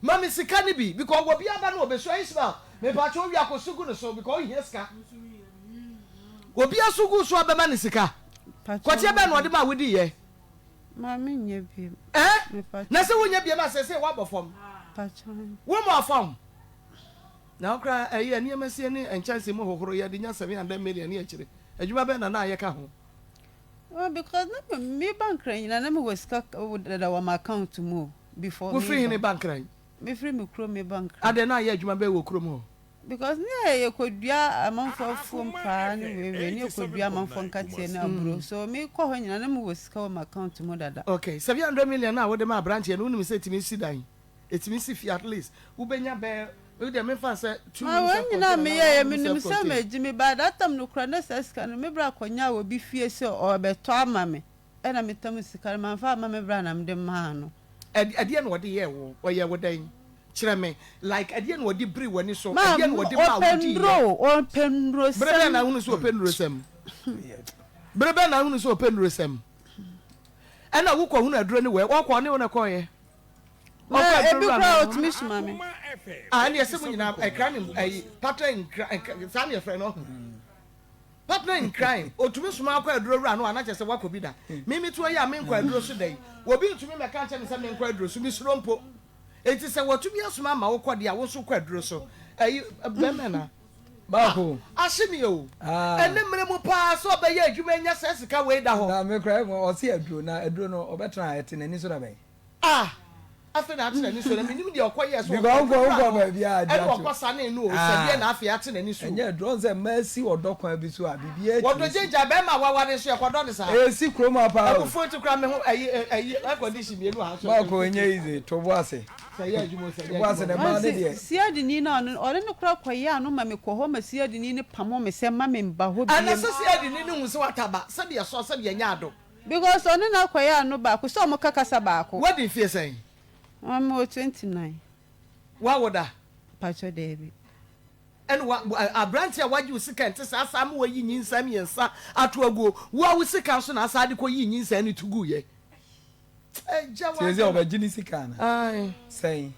ma me sika no bi because wɔ bi aba no ɔbɛsu Ismael mepakyɛ owia kɔ su gu ne so because ohia sika obi asu gu so abɛma ne sika kɔteɛ bɛn na ɔde ma wodi yɛ. Maame nyɛ biem. Eh na sɛ wonyɛ biem a sɛsɛ woabɔ fam wo mɔ fam. Na wo koraa ɛyi a nneɛma sie ne nkyɛnsee mu hohoro yɛ de nya 700 million ne akyire. Adwuma bɛn na na ayɛ ka ho? Well, because na me me ba Nkran nyinaa na me wɔ sika dada wɔ m'account mu o before me Wofiri hene ba. ba Nkran? Me firi me kurom me ba Nkran. Adɛn na ayɛ adwuma bɛn wɔ kurom hɔ? Because ne yɛ yɛkɔ dua amanfoɔ afuom paa ne wei wei ne yɛkɔ dua amanfoɔ nkateɛ ne aburo so me kɔ hɔ nyinaa na me wɔ sika wɔ m'account mu dada. Okay, 700 million no a wode maa aberanteɛ no wonim sɛ ɛtumi si dan? Ɛtumi si fie at least wobɛnya bɛyɛ wo deɛ memfa sɛ two Ma room wei self nyinaa contained me anaa yɛeɛ one room menim self sɛ contained. magyi me but that time no koraa na saa sika no me bra kɔnyaa wɔ bi fie sɛ ɔrebɛtɔ ama me ɛna me tam sika no mamfa amma me bra na mede maa no. Ɛdeɛn na ɔde yɛɛ wo? Ɔyɛɛ wo dɛn? Kyerɛ me, like ɛdeɛn na ɔde biri w'ani so, Ma, ɛdeɛn na ɔde maa ɔpɛ wo diiɛ? nnuro o, ɔpɛ Bere bɛn nnurosɛm. na ahunu sɛ ɔpɛ nnurosɛm? Bere bɛn na ahunu sɛ ɔpɛ nnurosɛm? Ɛna wokɔhunu aduro no wɛ, ɔkɔ ɔne wo na ɛkɔeɛ? Ma, Ɔkɔ aduro ebi wura no koraa hɔ? ɔtumi soma me. Ah, ɛne ɛsɛ mo nyinaa, ɛkra ne, ɛyi, partner in crime, saa ne yɛfrɛ no. Partner in crime, otumi soma wo kɔ aduro wura no a na kyerɛ sɛ woakɔ bi da. Me me toɔ yi a menkɔ aduro so da yi, obi ntumi mmɛka nkyerɛ me sɛ menkɔ aduro so, mesuro mpo. Enti sɛ watumi asoma ama wokɔ deɛ a, wo nso kɔ aduro so. Ɛyi, bɛrima na. Baako. Ah, ahye me o. Ah. Ɛne mmerɛ mu paa sɛ ɔbɛyɛ adwuma anya saa sika wei da hɔ. Na me koraa ɔse aduro, na aduro no ɔbɛtena a ɛte n'ani so da bɛn? Ah! Afei na ate n'ani so na menim deɛ ɔkɔ yɛɛ so Because ɔkɔ wokɔ wura wokɔ no baabi a ɛna agya to. ɔkɔ sanee no o sɛ deɛ na afei ate n'ani so o. Ɛnyɛ aduro ɔn sɛ mmaa si ɔdɔ kwan bi so a biribiara Wɔdɔ tumi si. gyagya bɛrima a waware nso yɛkɔdɔ no saa. Ɛsi kurom ha paa o. Abufuo nti koraa me ho ɛyi ɛyi air condition mmienu wɔ ha so Marco ɛnyɛ easy to bo ase. Sɛ ɛyɛ adwuma o sɛ To ɛnyɛ bo ase adwuma na o. mmaa no Ɔse deɛ. siadini no a ɔno ɔne no koraa kɔyɛ ano ma mekɔ hɔ ma siadini no pamo me sɛ mma me mba hɔ Ɛna biom. sɛ siadini no hu sɛ wataba sɛdeɛ ɛsɔ sɛdeɛ ɛnyɛ ado. Because ɔne no akɔyɛ ano baako sɛ ɔmo ka kasa baako. Wadi mfie sɛn? Ɔn me wɔ 29. Wawo da? Mpakyɛ daabi. Ɛna wa wa aberanteɛ a wagye wo sika nte saa saa ma wayi nyinsɛn mmiɛnsa ato aguo wo a wo sika nso na asan de kɔ yii nyinsɛn no to guiɛ. Agya Seesei w'adwene. ɔbɛgye ne sika ana? Ae. Sɛn?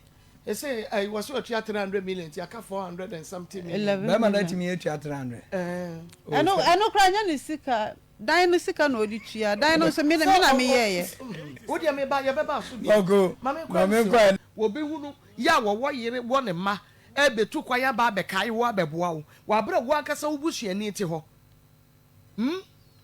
Ese ɛyi wɔsi watua 300 million nti aka 400 and something million. 11 Bɛrima no million. atumi atua 300? Ɛɛ. Oh, Ɛno sɛ. ɛno koraa nyɛ ne sika. Dan no sika na ɔde tua. Dan no nso me na me na meyɛeɛ. Wo deɛ meba yɛbɛba so bio. Ɔgo, Ma menkɔ ma MC menkɔ hɔ. ɛ. Wɔbɛhunu yɛ a wɔwɔ yere wɔ ne mma rebɛtu kwan aba abɛkae wo abɛboa wo wɔ aberɛ a wo ankasa wo busuani te hɔ. Hmm?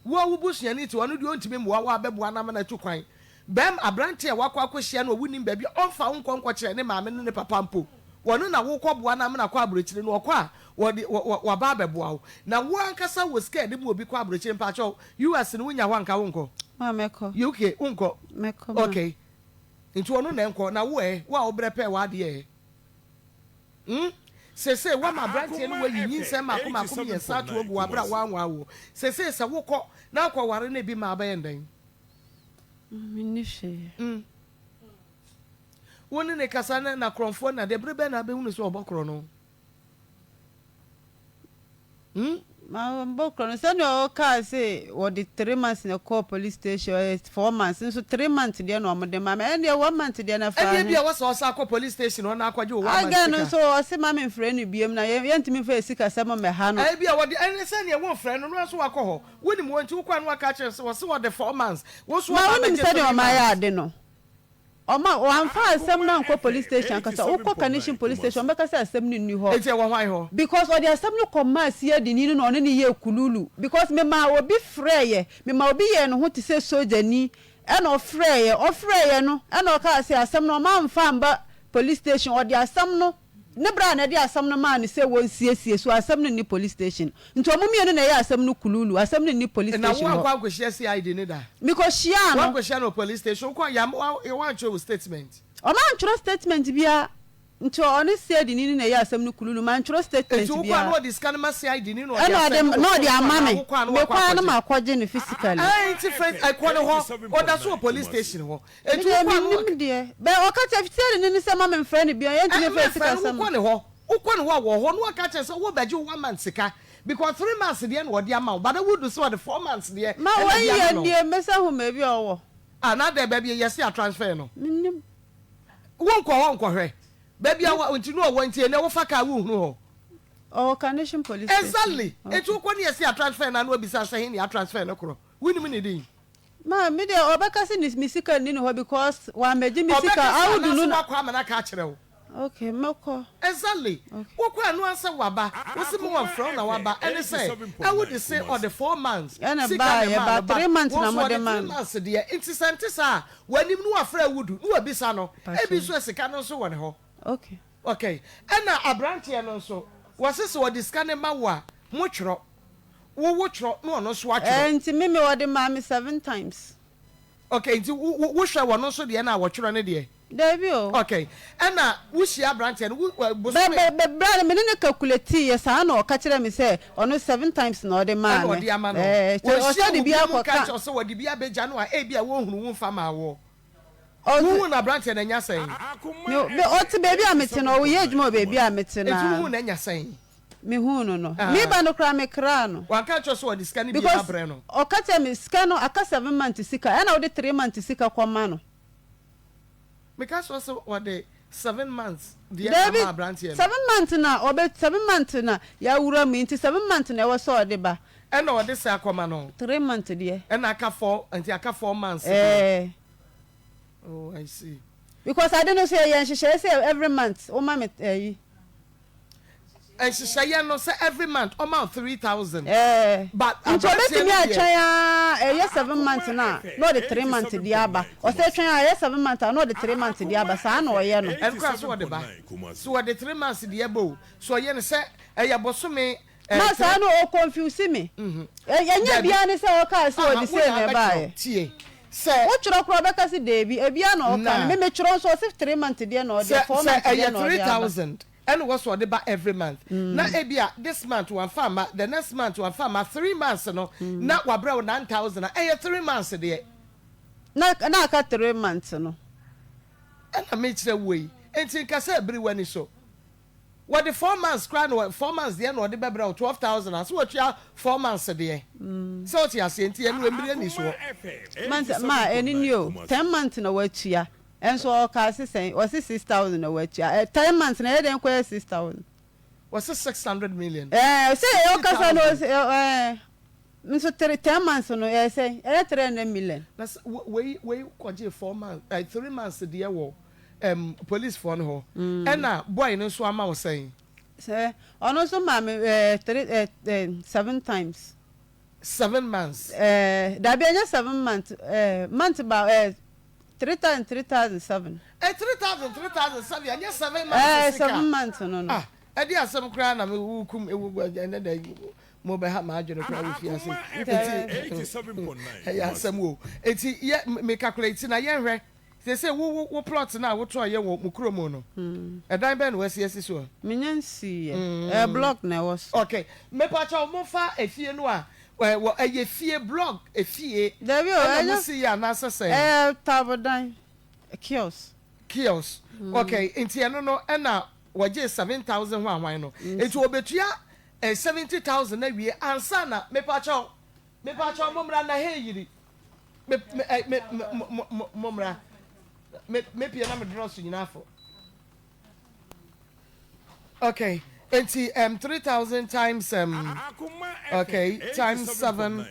Wo a wo busuani te hɔ no deɛ ɔntumi mmoa wo abɛboa no ama no atu kwan. Bɛm, aberanteɛ a woakɔ akɔhyia no a wonnim baabi a, ɔmfa wo nkɔ nkɔkyerɛ ne maame ne ne papa mpo. Wɔno na wokɔboa no amena kɔ aburokyire no, ɔkɔ a, wɔde, wɔ, wɔ, waba abɛboa wo. Na wo ankasa wɔ sika a yɛde ma obi kɔ aburokyire, mpakyɛw, US no wonya hɔ a nka wonkɔ? Ma mɛkɔ. UK, wonkɔ? Mɛkɔ ma. Okay. Nti ɔno na ɛnkɔ, na wo ɛ, wo a wobrɛ pɛɛ w'adeɛ ɛ? Hmm? Seesei woama aberanteɛ no wayi nyinsɛn mmaako mmaako mmiɛnsa ato agu wɔ aberɛ a woanwaa woɔ. Seesei sɛ wokɔ na wokɔware no ebi ma a, wobɛyɛ no dɛn? Menni hwee. Hmm. Wo ne no kasa na na korɔmfoɔ na deɛ bere bɛn na abɛhunu sɛ ɔbɔ korɔ no? Hmm? Ma ɔbɔ korɔ no sɛdeɛ ɔkaa se wɔde three months na ɛkɔɔ police station ɛyɛ four months nso three months deɛ na wɔde ma me ɛndeɛ one month deɛ na fa Ɛdeɛ he. bi a wɔsɛ ɔsan kɔ police station hɔ na akɔgye wo one month Again no sika. nso ɔse ma me mfrɛ no biom na yɛntumi mfa yɛ sikasɛm mmɛha no. Ɛbi a wɔde ɛne sɛdeɛ womfrɛ no no nso wakɔ hɔ. Wonim wɔn nti wokɔ a na waka akyerɛ no sɛ wɔse wɔde four months wo nso Ma waba wonim abɛgye sɛdeɛ three ɔma yɛ months. ade no. Ɔma wamfa asɛm no ankɔ police station ankasa. Wokɔ Kaneshie police station wɔbɛka sɛ asɛm no nni hɔ. Enti ɛwɔ hwan hɔ? Because ɔde asɛm no kɔmaa siadini no na ɔne no yɛɛ kululu. Because memaa obi frɛeɛ, memaa obi yɛɛ ne ho te sɛ sogyani ɛna ɔfrɛeɛ. Ɔfrɛeɛ no ɛna ɔkaa sɛ asɛm no ɔma amfa amba police station. Ɔde asɛm no Ne bra na ɛde asɛm no maa no sɛ wɔnsiesie so asɛm no nni police station. Nti wɔn mmienu na ɛyɛɛ asɛm no kululu, asɛm no nni police Na station wo hɔ. ankɔ ankɔhyia CID no da? Mekɔhyiaa no. Woankɔhyia no wɔ police station? Wokɔ yam woantwerɛ wo statement? Wɔantwerɛ statement biara. Nti ɔne CID ni no na ɛyɛɛ asɛm no kululu, mantwerɛ statement Nti wokɔ a biara. na wɔde sika no ma CID ni na ɔde Ɛna ɔde asɛnde wo na phone ɔde so ama anaa me. wokɔ a na wakɔ Mekɔ ara na akɔgye? makɔgye no physically. Ɛɛ nti frɛ kɔ ne hɔ, ɔda so wɔ police station hɔ. Me Enti deɛ wokɔ a na mennim deɛ. Bɛ ɔka kyerɛ fitiari no ne sɛ ma me mfrɛ no bio yɛntumi Ɛ mfa yɛ mɛfrɛ no sikasɛm. wokɔ ne hɔ wokɔ ne hɔ a wɔ hɔ na waka kyerɛ no sɛ wobɛgye wo one month sika because three months deɛ na ɔde ama wo but wodu sɛ ɔde four months deɛ Ma ɛna wɔn de yɛ ama no. deɛ mɛsa hu baabi a ɔwɔ. Ah na adɛn baabi a yɛse a transfer no. Mennim. Wonkɔ hɔ nkɔhwɛ baabi a wɔ nti na ɔwɔ nti ɛnɛ wofa car wonhunu hɔ. Ɔwɔ Carnation police station. Exactly Okay. nti wokɔ ne yɛse a transfer no a na wabisa sɛ he ne yɛatransfer no korɔ wonim ne din. Ma me deɛ ɔbɛka sɛ ne me sika nni ne hɔ because wammɛgye me sika Ɔbɛka sɛ Audu no anaasɛ na. wakɔ ama no aka akyerɛ wo. Okay mɛkɔ. Exactly Okay. wokɔ ɛno ara sɛ waba wose me wɔmfrɛ wo na waba ɛne sɛ ɛwo de se ɔde four months Ɛna sika baa na yɛ ɛmaa ba no but three months wo na nso mode ɔde maa three me. months deɛ nti sɛ nte saa a w'anim na wafrɛ Awudu na wabisa no ebi Pakyɛ. nso a sika no nso wɔ ne hɔ. Okay. Okay ɛna abranteɛ no nso wɔse sɛ ɔde sika no ma wo a motwerɛ Wo wo twerɛ na ɔno nso atwerɛ. Ɛɛ nti me me wɔde maa me seven times. Okay nti wo wo wo hwɛ wɔno nso deɛ na wɔtwerɛ ne deɛ. Dabi o. Okay ɛna wo hyia abranteɛ no wo ɛ Bɛ bosome. bɛ bɛ bra no me ne no calculate yɛ saa na ɔka kyerɛ me sɛ ɔno seven times na ɔde maa Ɛna me. ɔde ama no. Ɛɛ kyɛ Wɔnhyia ɔsɛ de wo bi bio mu akɔ nka ka. nkyerɛ wo sɛ wɔde bi abɛgya no a ebia wɔnhunu wo mfa maa woɔ. Wohuu no aberanteɛ no anya sɛn? Me, me, ɔte baabi a mete no, ɔyɛ adwuma wɔ baabi a mete no Enti ara. wohuu no anya sɛn? Mehuu no no. Meba no koraa mekraa no. Wanka ankyerɛ wo sɛ ɔde sika no bi Because abrɛ no? ɔka kyerɛɛ me, sika no, aka 7 months sika, ɛna wode 3 months sika kɔma no. Meka kyerɛ wo sɛ ɔde 7 months deɛ Dabi, ama aberanteɛ no. 7 months na ɔbɛ, 7 months na yɛawura mu yi, nti 7 months na ɛwɔ sɛ ɔde ba. Ɛna ɔde sɛ akɔma no? 3 months deɛ. Ɛna aka four, nti aka 4 months deɛ. Ɛɛ. Oh, I see. Because ade no nso yɛyɛ nhyehyɛeɛ sɛ every month woma me ɛyi. Nhyehyɛeɛ no sɛ every month ɔma wo 3,000. Ɛɛ. But Nti aberanteɛ ɔbɛtumi no deɛ. atwɛn ara ɛyɛ 7 months no a na ɔde 3 months deɛ aba. Ɔsɛ twɛn a ɛyɛ 7 months a na ɔde 3 months deɛ aba. Saa na ɔyɛ no. Ɛno koraa so ɔde ba. So ɔde 3 months deɛ ba o. So ɔyɛ no sɛ ɛyɛ bosome Ma ɛɛ saa three. no o confuse me. Ɛnyɛ Dabi. biara ne sɛ ɔkaa sɛ Aha ɔde wo sei na na abɛtwerɛ ɛbaeɛ. tie sɛ. Wotwerɛ koraa ɔbɛka sɛ daabi ebia na ɔka no. Na. Me metwerɛ nso ɔse 3 months deɛ na ɔde Sɛ four sɛ months deɛ ɛyɛ na three ɔde aba. thousand ɛna wɔ so ɔde ba every month na ebia this month wamfa amma, the next month wamfa amma, 3 months no na wabrɛ wo 9,000 a, ɛyɛ 3 months deɛ. Na na aka 3 months no. Ɛna mekyerɛ woɔ yi, enti nka sɛ bere w'ani so. Wɔde 4 months koraa na 4 months deɛ na ɔde bɛbrɛ wo 12,000 a, so watua 4 months deɛ? Sɛ wote aseɛ nti ɛno ɛmmiri ani soɔ. Months ma ɛno nie o, 10 months na watua. Ɛnso ɔkaa se sɛn? Ɔse 6,000 na watua. Ɛ 10 months na ɛyɛ dɛn kɔyɛ 6,000? Wɔse 600 million. Ɛɛ sɛ Sixty ɔkasa no thousand. ɔse ɛɛ nso three 10 months no ɛyɛ sɛn? Ɛyɛ 300 million. Na sɛ wei wei kɔgyee 4 months ɛɛ 3 months deɛ wɔ ɛm police foɔ no hɔ ɛna boy no nso ama wo sɛn? Sɛ ɔno nso maa me ɛɛ three ɛɛ ɛɛ seven times. 7 months. Ɛɛ dabi ɛnyɛ 7 months ɛɛ month ba ɛɛ 3,000 3,007. Ɛ 3,000 3,007 ɛnyɛ 7 months Ɛɛ sika. 7 months no no. Ah ɛde asɛm koraa na me wo kum ewu ɛnɛ da yi mo bɛ ha maa adwene koraa wɔ fi ase eti ɛyɛ asɛm o eti yɛ me calculate na yɛn hwɛ sese wo wo wo plot na wotɔ yɛ wɔ mo kurom no ɛdan bɛn na wasi asi soɔ. Menya nsii yɛ. Ɛyɛ block na ɛwɔ so. Okay mepakyɛw mo fa efie no a wɔ ɛyɛ fie block efie Dabi o ɛna mo ɛnyɛ si yɛ anaasɛ sɛn. ɛyɛ tabodan kiosk. Kiosk okay nti ɛno no ɛna wɔgye 7,000 ho ahwan no nti wɔbɛtua eh, 70,000 awie ansa na mepakyɛw mepakyɛw mo mmra na hɛ yiri me me eh, me mo mo mo mo mmra me me pie na me drɔso nyinaa fo. Okay, nti 3,000 times okay times 7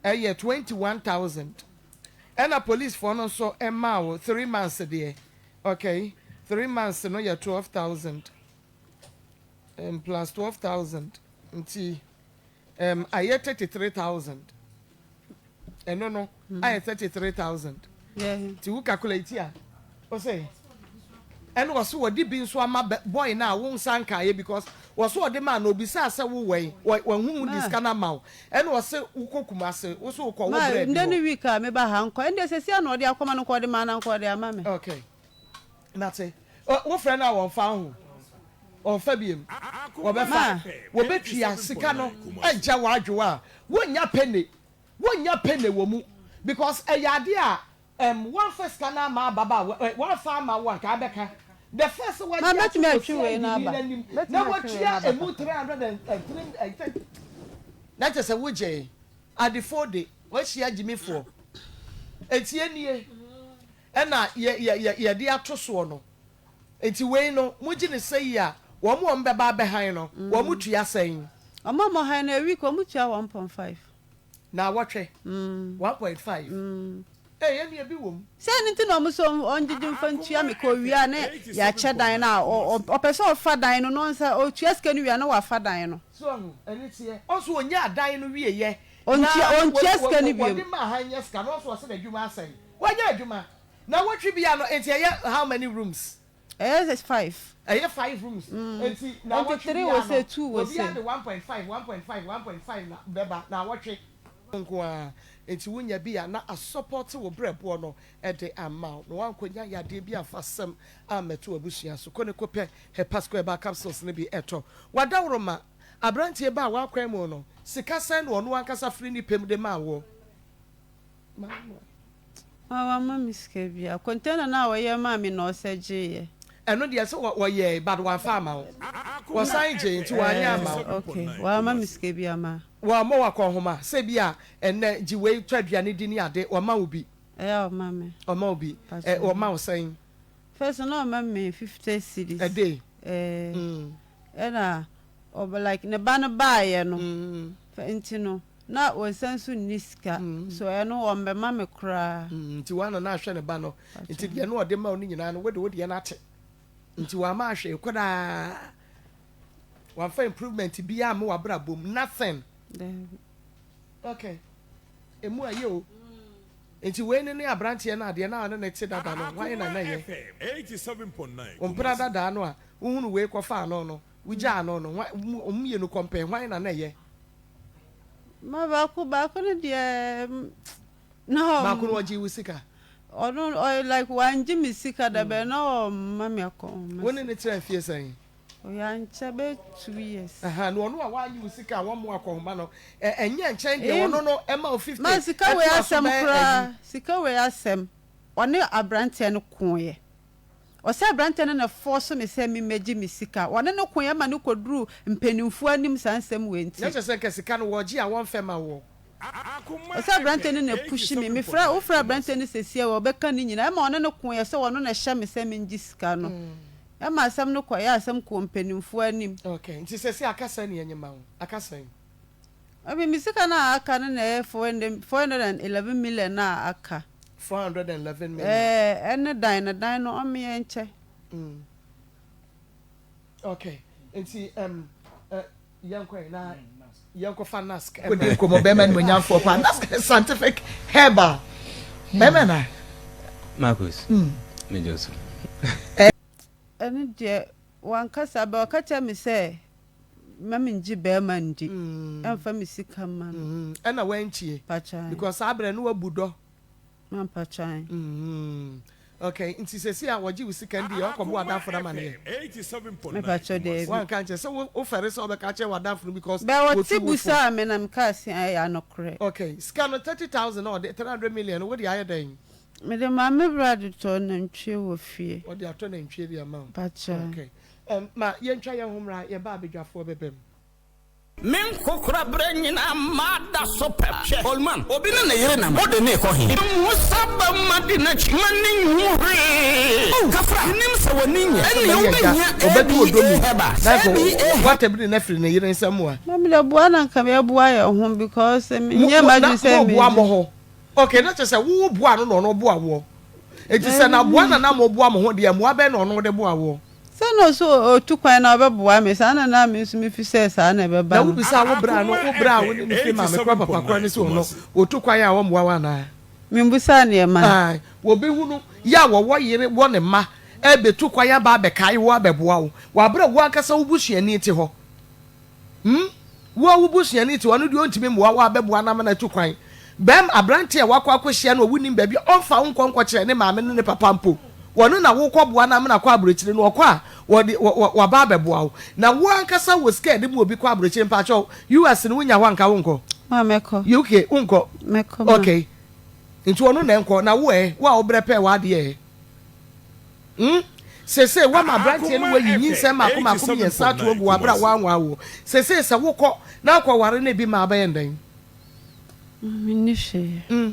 ɛyɛ 21,000. Ɛna policefoɔ no nso ɛmaa wo 3 months deɛ. Okay, 3 months no yɛ 12,000 plus 12,000 nti ayɛ 33,000. Ɛno no ayɛ 33,000. Nti wo calculate a, o sɛ ɛna wɔso wɔde bi nso ama boy no a wo nsa nkaeɛ because wɔso wɔde maa no obisaa sɛ wo wɛn wɔn hu de sika no ama wo ɛna wɔse wokɔ Kumase wo so wokɔ wo Ma brɛ bi ndɛ ne hɔ. week a meba ha nkɔ ɛnde sɛsi a na ɔde akɔma no nkɔ ɔde maa na nkɔ ɔde ama me. Okay, nate wofrɛ no a wɔmfa ho wɔmfa biem wɔbɛfa Ma. wɔbɛtua sika no agya w'adwowa a wonnya penny wonnya penny wɔ mu because ɛyɛ adeɛ a wɔmfa sika no ama ababaawa wɔmfa ama wo anka abɛka the first Ma wagye ato mɛtumi wɔ atwi wei CID no aba. n'anim Mɛtumi na atwi wei no watua aba emu papa. 303 I think na kyerɛ sɛ wogye adefoɔ de wahyia gyimifoɔ etie nie ɛna yɛ yɛ yɛ yɛde ato soɔ no nti wei no mogye ne sɛ yi a wɔn a wɔn bɛba abɛhan no wɔn mo tua sɛn? Ɔmo a ɔmo han no a week ɔmo tua 1.5. Na wɔtwe 1.5 ee ɛni ebi wɔ mu. Sɛ ɛno nti na ɔmo sɛ ɔngyegye mfa ntua me ka owie a ne yɛakyɛ dan no a ɔpɛ sɛ ɔfa dan no na ɔnsa ɔtua sika no wie a na wafa dan no. So ahu ɛne teɛ ɔnso ɔnya dan no wie yɛ Ɔntua ɔntua sika no biom. Wɔde ma han nyɛ sika no ɔnso ɔsɛ n'adwuma asɛn wanya adwuma na wɔtwe bia no nti ɛyɛ how many rooms? Ɛyɛ sɛ five. Ɛyɛ five rooms nti na Nti wɔtwe three bia wɔ no se two wɔ obiara se. de 1.5 1.5 1.5 na bɛba na wɔtwe nko ara nti wonya bi a na asɔpɔte wo brɛboɔ no ɛde ama wo na wankɔnya yadeɛ bi amfa sɛm ammɛto abusua so. Kɔ ne kɔpɛ Hepasco herbal capsules no bi ɛtɔ wadaworo ma aberanteɛ ba a wakwan mu no sika sɛn na ɔno ankasa firi ne pɛm de maa woɔ? Ma wamma me sika biara. Container no a wɔyɛ maa me na ɔsɛ gyeeɛ. Ɛno deɛ sɛ wɔyɛe but wamfa amma wo. Wɔsan gyee nti wanyɛ amma wo. Ok, wamma me sika biara ma. Wammɔ wo akɔnhoma sɛ bi a ɛnnɛ gye wei tɔ aduane di ne ade, wɔma wo bi? Ɛyɛ a ɔma me. Ɔma wo bi. Ɛ wɔma wo sɛn? First na ɔma me 50 cedis. A day? Ɛɛ. Ɛna ɔba like ne ba no baeɛ no nti no. Na wɔnsan nso nni sika so ɛno wɔmmɛma me koraa. Nti woana na ahwɛ ne ba no nti deɛ na ɔde ma wo no nyinaa no wode wo deɛ no ate nti wamma ahwee koraa wamfa improvement biaa amma w'abrabɔ mu nothing. Daabi. Okay emu ayɛ o nti wei ne ne abranteɛ no adeɛ na ɔne ne te dada no hwan na na ɛyɛ wo mpena dadaa no a wohunu wei kɔfaa no no wogyaa no no hwan wɔn mmienu compare hwan na na ɛyɛ. Ma baako baako no deɛ na ɔm. Baako no ɔgye wo sika. Ɔno ɔyɛ like wangye me sika da bɛn na ɔmma me akɔ. Wo ne ne tena mfie sɛn? Ɔyɛ ankyɛ bɛyɛ 2 years. Aha na ɔno a wanye wo sika a wɔmmo akɔhoma no ɛnyɛ nkyɛn deɛ ɔno no ɛma wo 50 Ma sika wei ɛtoa so asɛm bɛyɛ koraa ayi. Sika wei asɛm ɔne aberanteɛ no koeɛ. Ɔsɛ aberanteɛ no na ɛfɔɔso me sɛ memmɛgye me sika. Ɔne no koeɛ ma no kɔduruu mpanimfoɔ anim saa nsɛm wei nti. Na kyerɛ sɛ nka sika no wɔgye a wɔmfɛ ma woɔ. Ɔsɛ aberanteɛ no na ɛpushi me. Mefrɛ wofrɛ aberanteɛ no sesie a ɔbɛka ne nyinaa. Ɛma ɔne no koeɛ sɛ ɔno na ɛhyɛ me sɛ mengye sika no. Ɛma asɛm no kɔyɛɛ asɛm kɔɔ mpanimfoɔ anim. Okay, nti seesei aka sɛn na yɛnye ma wo? Aka sɛn? Abi, me sika no a aka no na ɛyɛ 411 million no a aka. 411 million. Ɛɛ, ɛne dan no, dan no ɔmmeɛ nkyɛ. Okay, nti um, uh, yɛnkɔ ɛ na yɛnkɔfa nask. Kɔdi nkɔmmɔ bɛrima animuonyamfoɔ paa nask scientific herbal bɛrima na. Marcus, megye so. Ɛno deɛ wankasa bɛ ɔka kyerɛ me sɛ ma mengye bɛrima ndi ɛmfa me sika ma no. Ɛna wantie Pakyan. because saa berɛ no wabu dɔ. Mampakyan. Okay, nti sɛsi a wɔgye wo sika ndi yɛ ɔkɔbɔ w'adamfo no amaneɛ? Mepakyɛ daabi. Wanka nkyerɛ sɛ wofɛre sɛ wobɛka akyerɛ w'adamfo no because Bɛ wɔte wɔtu wo fo. busaa me na mekaa se ɛyɛ anokorɛ. Okay, sika no 30,000 na ɔde 300 million no wode ayɛ dɛn? Mede maa me bra de tɔɔ nantwie wɔ fie. Ɔde atɔ nantwie de ama wo. Pakyɛ. Okay, ma yɛntwa yɛn ho mmra yɛba abadwafoɔ bɛba mu. Me nkokoraberɛ nyinaa mada so pɛ. Hwɛ, old man, obi ne ne yere nam, wode no rekɔ he? Mmusa bɛmma di n'akyi, ma ne nhu hwee. Oh, Kafra, menim sɛ w'ani nyɛ, ɛnneɛ wobɛhia ABA Herbal. ABA. Watabiri no afiri ne yere nsam a. Ma me deɛ boa na nka yɛboa yɛn ho because menyɛ m'adwene sɛ me. Mo boa mo ho. Okay, na kyerɛ sɛ wo boa no na ɔno boa woɔ. Enti sɛ na boa na na mo boa mo ho deɛ, mmoa bɛn na ɔno de boa woɔ? Sɛ na ɔsɛ ɔtu kwan na ɔbɛboa me, saa na na me nso mefi sɛ saa na ɛbɛba Na no. wobisaa wo bra no, wo bra a wo ne no firi maame korɔ papa korɔ no sɛ ɔno ɔtu kwan a ɔmmoa wo anaa? Membusaa nneɛma. Ae, wɔbɛhunu yɛ a wɔwɔ yere wɔ ne mma rebɛtu kwan aba abɛkae wo abɛboa wo wɔ aberɛ a wo ankasa wo busuani te hɔ. Hmm? Wo a wo busuani te hɔ no deɛ ɔntumi mmoa wo a bɛboa no ama no atu kwan. Bɛm, aberanteɛ a woakɔ akɔhyia no a wonnim baabi a, ɔmfa wo nkɔ nkɔkyerɛ ne maame ne ne papa mpo. Wɔno na wokɔboa no ama no akɔ aburokyire no, ɔkɔ a, wɔde, wɔ, wɔ, waba abɛboa wo. Na wo ankasa wɔ sika a yɛde ma obi kɔ aburokyire, mpakyɛw, US no wonya hɔ a nka wonkɔ? Ma mɛkɔ. UK, wonkɔ? Mɛkɔ ma. Okay. Nti ɔno na ɛnkɔ, na wo ɛ, wo a wobrɛ pɛɛ w'adeɛ ɛ? Hmm? Seesei woama aberanteɛ no wayi nyinsɛn mmaako mmaako mmiɛnsa ato agu wɔ aberɛ a woanwaa woɔ. Seesei sɛ wokɔ na wokɔware no ebi ma abɛyɛ no dɛn? Menni hwee. Hmm.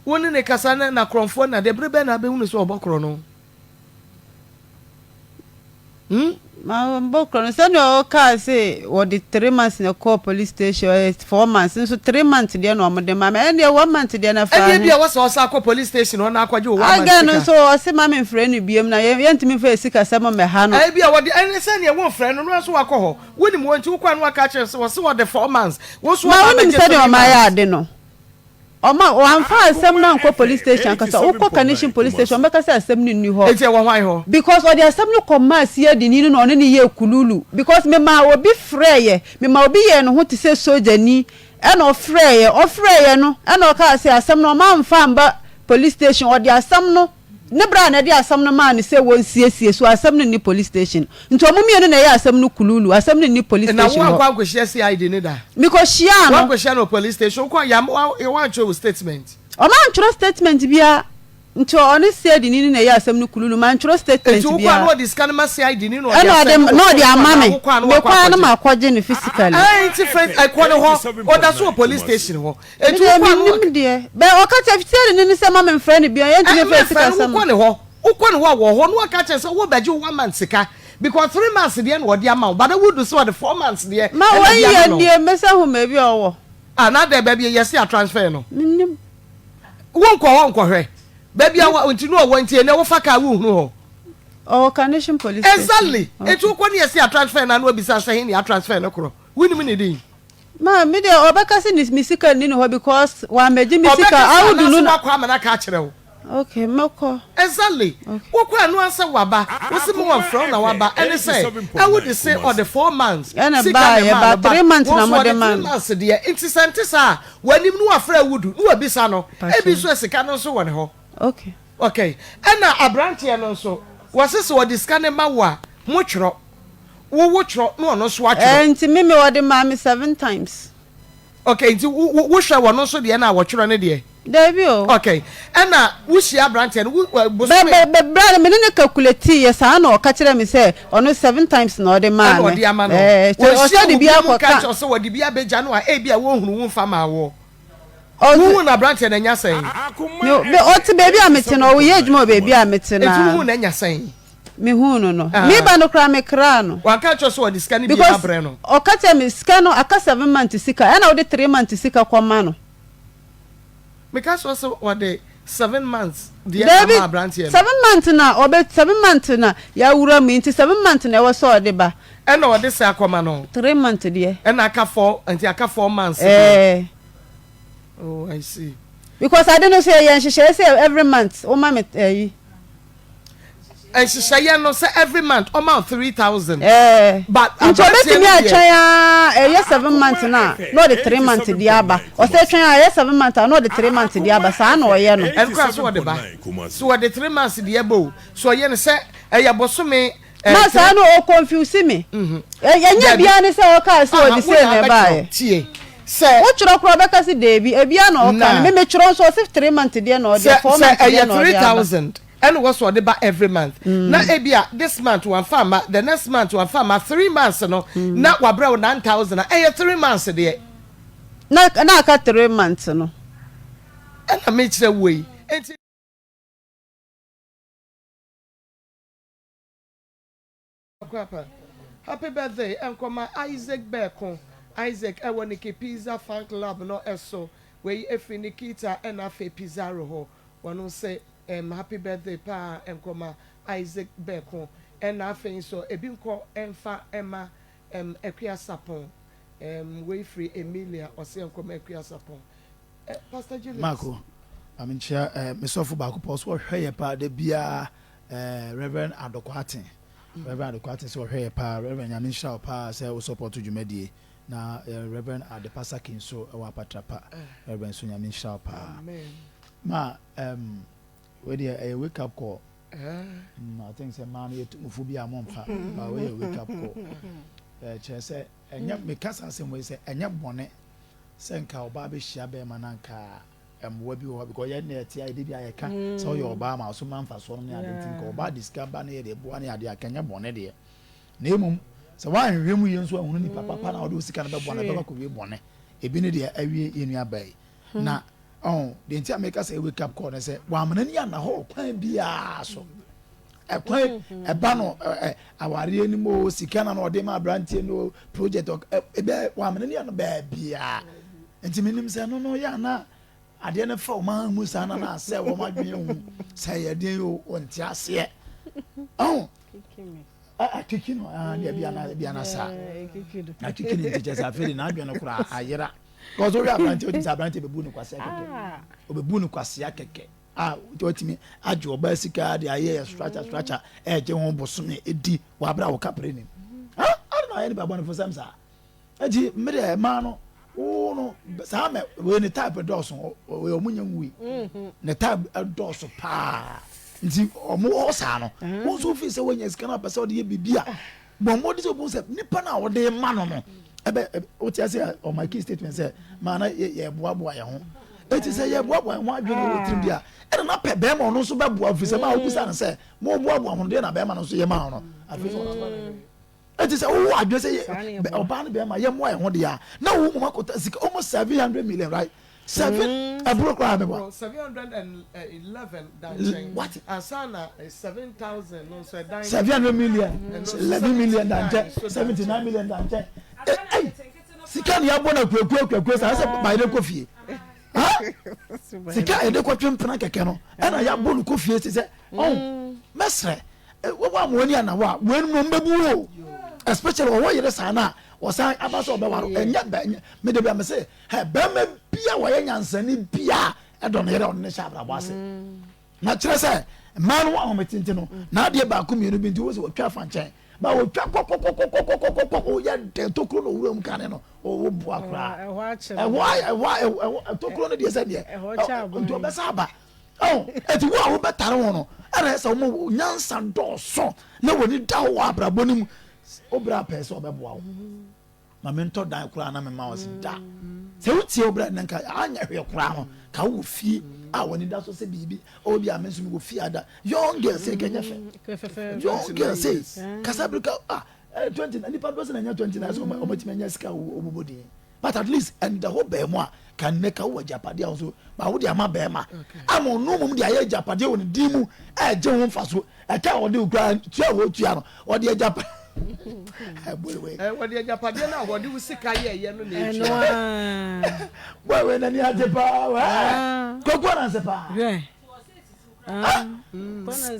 Wo ne no kasa na na korɔmfoɔ na deɛ bere bɛn na abɛhunu sɛ ɔbɔ korɔ no? Hmm? Ma bɔ korɔ no sɛdeɛ ɔkaa se wɔde 3 months na ɛkɔɔ police station, ɛyɛ 4 months nso, 3 months deɛ na wɔde ma me, ɛndeɛ one month deɛ na fa. Ɛdeɛ bi a wɔsɛ ɔsa akɔ police station hɔ na akɔgye wo one month Aga no sika. nso ɔse ma me mfrɛ no biom na yɛntumi mfa yɛ sika sɛm mmɛha no. Ɛyɛ bi a wɔde ɛne sɛdeɛ wɔmfrɛ no no nso wakɔ hɔ. Wonim wɔn nti wokɔ a na waka akyerɛ sɛ wɔse wɔde 4 months. Wo nso Ma wɔba wonim abɛgye sɛdeɛ three ɔma ayɛ months. ade no. Ɔma wɔamfa asɛm no ankɔ police station ankasa. Wokɔ Kaneshie police station ɔmbɛka sɛ asɛm no nni hɔ. Enti ɛwɔ hwan hɔ? Because ɔde asɛm no kɔmaa siadini no na ɔne no yɛɛ kululu. Because memaa obi frɛeɛ, memaa obi yɛɛ ne ho te sɛ sogyani ɛna ɔfrɛeɛ. Ɔfrɛeɛ no ɛna ɔkaa sɛ asɛm no ɔma amfa amba police station. Ɔde asɛm no, ne bra na ɛde asɛm no maa no sɛ wɔnsiesie so asɛm no nni police station. Nti ɔmo mmienu na ɛyɛɛ asɛm no kululu. Asɛm no nni police Na wo station hɔ. ankɔ ankɔhyia CID no da? Mekɔhyiaa no. Woankɔhyia no wɔ police station? Wokɔ yam, woantwerɛ wo statement? Ɔmantwerɛ statement biara. Nti ɔne CID ni no na ɛyɛ asɛm no kululu. Mantwerɛ statement Nti wokɔ a biara. na ɔde sika no ma CID ni na ɔde Ɛna ɔde asɛnde wo na ɔde phone so ama anaa me. wokɔ a na Mekɔ wakɔ a na akɔgye? makɔgye no physically. Ɛɛ nti frɛ ɛkɔ ne hɔ. Ɔda so wɔ police station hɔ. Me Nti deɛ wokɔ a na mennim deɛ. Bɛ ɔka kyerɛ CID ni no sɛ mma memfrɛ no bio. Yɛntumi Ɛɛ mfa mɛfrɛ no sikasɛm. wokɔ ne hɔ. Wokɔ ne hɔ a wɔ hɔ na waka kyerɛ no sɛ wobɛgye wo one month sika because 3 months deɛ na ɔde ama wo but na wodu sɛ ɔde 4 months deɛ Ma ɛna wɔn ɛde ama yɛ no. deɛ mɛsɛ hu baabi a ɔwɔ. Ah na adɛn baabi a yɛse a transfer no. Mennim. Wonkɔ hɔ nkɔhwɛ baabi a wɔ nti na ɔwɔ nti ɛnɛ wofa car wonhunu hɔ. Ɔwɔ Carnation police station. Exactly Okay. nti wokɔ ne yɛse a transfer no a na wabisa sɛ he ne yɛatransfer no korɔ wonim ne din. Ma me deɛ ɔbɛka sɛ ne me sika nni ne hɔ because wammɛgye me sika Ɔbɛka sɛ awudu no anaasɛ na. woakɔ ama no aka akyerɛ wo. Okay mɛkɔ. Exactly Okay. wokɔ ɛno ara sɛ waba wose me wɔmfrɛ wo na waba ɛne sɛ awudi se ɔde 4 months Ɛna sika baa na yɛ ɛmaa ba no but 3 months wo na nso mode ɔde maa three no. months deɛ nti sɛ nte saa a w'anim na wafrɛ awudu na wabisa no ebi Pakyɛ. nso a sika no nso wɔ ne hɔ. Okay. Okay ɛna abranteɛ no nso wɔse sɛ ɔde sika no ma wo a mo twerɛ wo wo twerɛ na ɔno nso atwerɛ. Ɛɛ nti me me ɔde maa me 7 times. Okay nti wo wo wo hwɛ wɔno nso deɛ na wɔtwerɛ ne deɛ. Dabi o. Okay ɛna wo hyia abranteɛ no wo Bɛ bosome. bɛ bɛ bra no me ne no calculate yɛ saa na ɔka kyerɛ me sɛ ɔno 7 times na ɔde maa Ɛna me. ɔde ama no. Ɛɛ kyɛ Wɔnhyia ɔsɛ de wo bi bio mu akɔ nka ka. nkyerɛ wo sɛ wɔde bi abɛgya no a ebi a wɔnhunu wo mfa maa woɔ. Ɔse. Wohuu no abranteɛ no anya sɛn? Me me ɔte baabi a mete no ɔyɛ adwuma wɔ baabi a mete no Nti ara. wohuu no anya sɛn? Mehuu no no. Me ba no koraa mekraa no. Wanka ankyerɛ wo sɛ ɔde sika no bi Because abrɛ no? ɔka kyerɛɛ me sika no aka 7 months sika ɛna wode 3 months sika kɔma no. Meka kyerɛ wo sɛ ɔde 7 months deɛ Daabi, ama aberanteɛ no. 7 months na ɔbɛ 7 months na yɛawura mu yi nti 7 months na ɛwɔ sɛ ɔde ba. Ɛna ɔde sɛ akɔma no? 3 months deɛ. Ɛna aka four nti aka 4 months deɛ. Ɛɛ. Oh I see. Because ade no nso yɛyɛ nhyehyɛeɛ sɛ every month woma me ɛyi. Nhyehyɛeɛ no sɛ every month ɔma wo 3000. Ɛɛ But nti aberanteɛ ɔbɛtumi no deɛ. atwɛn ara ɛyɛ 7 months no a na ɔde 3 months deɛ aba. Ɔsɛ twɛn a ɛyɛ 7 months a na ɔde 3 months deɛ aba saa na ɔyɛ no. Ɛno koraa so ɔde ba. So ɔde 3 months deɛ ba o. So ɔyɛ no sɛ ɛyɛ bosome Ma ɛɛ saa three. no o confuse me. Ɛnyɛ Dabi. biara ne sɛ ɔkaa sɛ Aha ɔde wo sei na na abɛtwerɛ ɛbaeɛ. tie sɛ. Wotwerɛ koraa ɔbɛka sɛ daabi ebia na ɔka no Na. me metwerɛ nso ɔse 3 months deɛ na ɔde Sɛ four sɛ months deɛ ɛyɛ na three ɔde aba. thousand ɛna wɔ so ɔde ba every month na ebia this month wamfa amma the next month wamfa amma 3 months no na wabrɛ wo 9,000 a ɛyɛ 3 months deɛ. Na na aka 3 months no. Ɛna mekyerɛ wo yi nti. Happy birthday ɛnkɔma Isaac Bɛɛko Isaac ɛwɔ Nikki Pizza Fan Club no ɛso wei ɛfiri Nikita ɛna afei Pizarro hɔ wɔnom se ɛm happy birthday paa ɛnkɔma Isaac Bɛɛko ɛna afei nso ebi nkɔ ɛnfa ɛma ɛm Akua Sapon ɛm wei firi Emilia ɔse ɛnkɔma Akua Sapon ɛ Pastor Julius. Marko, ma menkyia eh, me sɔfo baako pɛ ɔso ɔhwɛ yɛ paa da biara eh, Reverend Adoko Aten. Reverend Adoko Aten sɛ ɔhwɛ yɛ paa. Reverend Nyame nhyira wo paa sɛ wo support dwumadie. Na eh, Reverend Adepa Saki nso ɛwɔ Apatrapa. Reverend nso Nyame nhyira wo paa. Ma um, wei deɛ ɛyɛ wake up call. I think sɛ maa no yɛ tumufo bi a momfa ba wei yɛ wake up call. Eh, kyerɛ sɛ ɛnyɛ meka saa asɛm wei sɛ ɛnyɛ bɔne sɛ nka ɔbaa bɛhyia bɛrima na nka mmoa bi wɔ hɔ because yɛn na yɛte a yɛde bi a yɛka sɛ ɔyɛ ɔbaa ma ɔso ma mfasoɔ no ne ade nti nka ɔbaa de sika ba ne yɛde boa ne ade a kɛnyɛ bɔne deɛ na mmom sɛ woanhwehwɛ mu yie nso ahunu nipa papa na ɔde wo sika no bɛboa no ɛbɛba kɔwie bɔne ebi ne deɛ awie yɛn nua baa yi na ɔn deɛ nti a meka sɛ wake up call ne sɛ wamena ni ana hɔ ɔkwan biara so ɛkwan ɛba no ɛ awareɛ no mu o sika na na ɔde ma aberanteɛ no o project ɛbɛ wamena ni ano baabiara nti menim sɛ no no yɛ ana adeɛ no fa ɔman mu saa na na asɛ wɔn adwene ho sɛ yɛ deɛ o ɔnte aseɛ ɔn akiki no aa deɛ bi ana bi ana saa akiki no nti kyɛ sɛ afei de n'adwene no koraa ayera kɔsɔ ɔhwɛ aberanteɛ ɔtumi sɛ aberanteɛ bɛbu no kwasea kɛkɛ ɔbɛbu no kwasea kɛkɛ a watumi agye ɔbaa sika de ayɛ yɛ structure structure ɛgye ho bosome ɛdi wɔ abere a wɔka pere nim ha ade na ayɛ nipa bɔne fo sɛm saa ɛnti mmerɛ ɛmaa no wo no saa mɛ wei ne type dɔɔso wei ɔmo nyɛ nwui ne type dɔɔso paa nti ɔmo wɔ saa no wɔn nso fi sɛ wɔnya sika no apɛ sɛ ɔde yɛ biribi a bɔn mmɔden sɛ ɔbɛn sɛ nipa no a ɔde ma no no ɛbɛ wote ase ɔma key statement sɛ maa na yɛ boaboa yɛn ho. Eti sɛ yɛboaboa yɛn ho adwene wɔ tirim deɛ a, ɛna na pɛ bɛrima ɔno nso bɛboa firi sɛ maa wobisa no sɛ moboaboa ho no deɛ na bɛrima no nso yɛ maa no afei sɛ ɔte. Eti sɛ wowɔ adwene sɛ ɔbaa ne bɛrima yɛmmoa yɛn ho deɛ a, na wo mmom akɔta sika almost 700 million right? Seven ɛboro koraa meboa. 711 da nkyɛn. What? Ansa na 7,000 no nso ɛdan. 700 million, 11 million da nkyɛn, 79 million da nkyɛn. Ɛy sika ni abɔ na kuakua kuakua saa sɛ bayerɛ kɔ fie. Sika a yɛde kɔtwe mpena kɛkɛ no ɛna yɛabɔ no kɔ fie te sɛ ɔn mɛsrɛ wɔn a wɔn ani anawa a wɔn mu mbɛbu o especially wɔwɔ yere saa na wɔsan aba sɛ ɔbɛwaro ɛnyɛ bɛ mede bi a mese Hɛ, barima bi a ɔyɛ nyansani biara dɔ ne yere a ɔne no hyɛ abrabɔ ase. Na kyerɛ sɛ, mmaa no ho ahomete nti no, n'adeɛ baako mmienu bi nti, wo sɛ wɔtwa afa nkyɛn. Ba wɔtwa kɔkɔkɔkɔkɔkɔkɔ, woyɛ dɛn tokuro na owura mu kane no, wo boa koraa. Ɛhɔ ɛhɔ ɛhɔ tokuro no deɛ sɛ deɛ, nti ɔbɛsa aba. Ɔn, eti wo a wobɛtare ho no, ɛna ɛsɛ wɔn nyansa dɔɔso na wɔn ani da hɔ wɔ abrabɔ no mu. Wo bra pɛɛ sɛ ɔbɛboa wo. Ma mentɔ dan koraa na mema wo se da. Sɛ wotie wo berɛ na nka anyɛ hwee koraa no, ka wowɔ fie a w'ani da so sɛ biribi, oh bi a me nso mewɔ fie ada. Young girl sei kɛnyɛ fɛ. Young girl sei, kasa bere ka ah, eh, 20 na nipa dodoɔ sɛ na nya 20 na sɛ ɔmatumi anya sika ɔbobɔ din. But at least ɛnda hɔ bɛn mu a, ka nnɛ ka wowɔ agyapadeɛ a wo nso ba wode ama bɛrima ama ɔno mmom de ayɛ agyapadeɛ wɔ ne din mu a ɛgye ho mfaso. Ɛka a ɔde okura tua a wɔtua no ɔde agyapa boy wei. Wɔde agyapadeɛ no a wɔde wo sika yɛɛyɛ no na ɛtua. Boy wei n'ani agye paa wɛ kwaku ananse paa.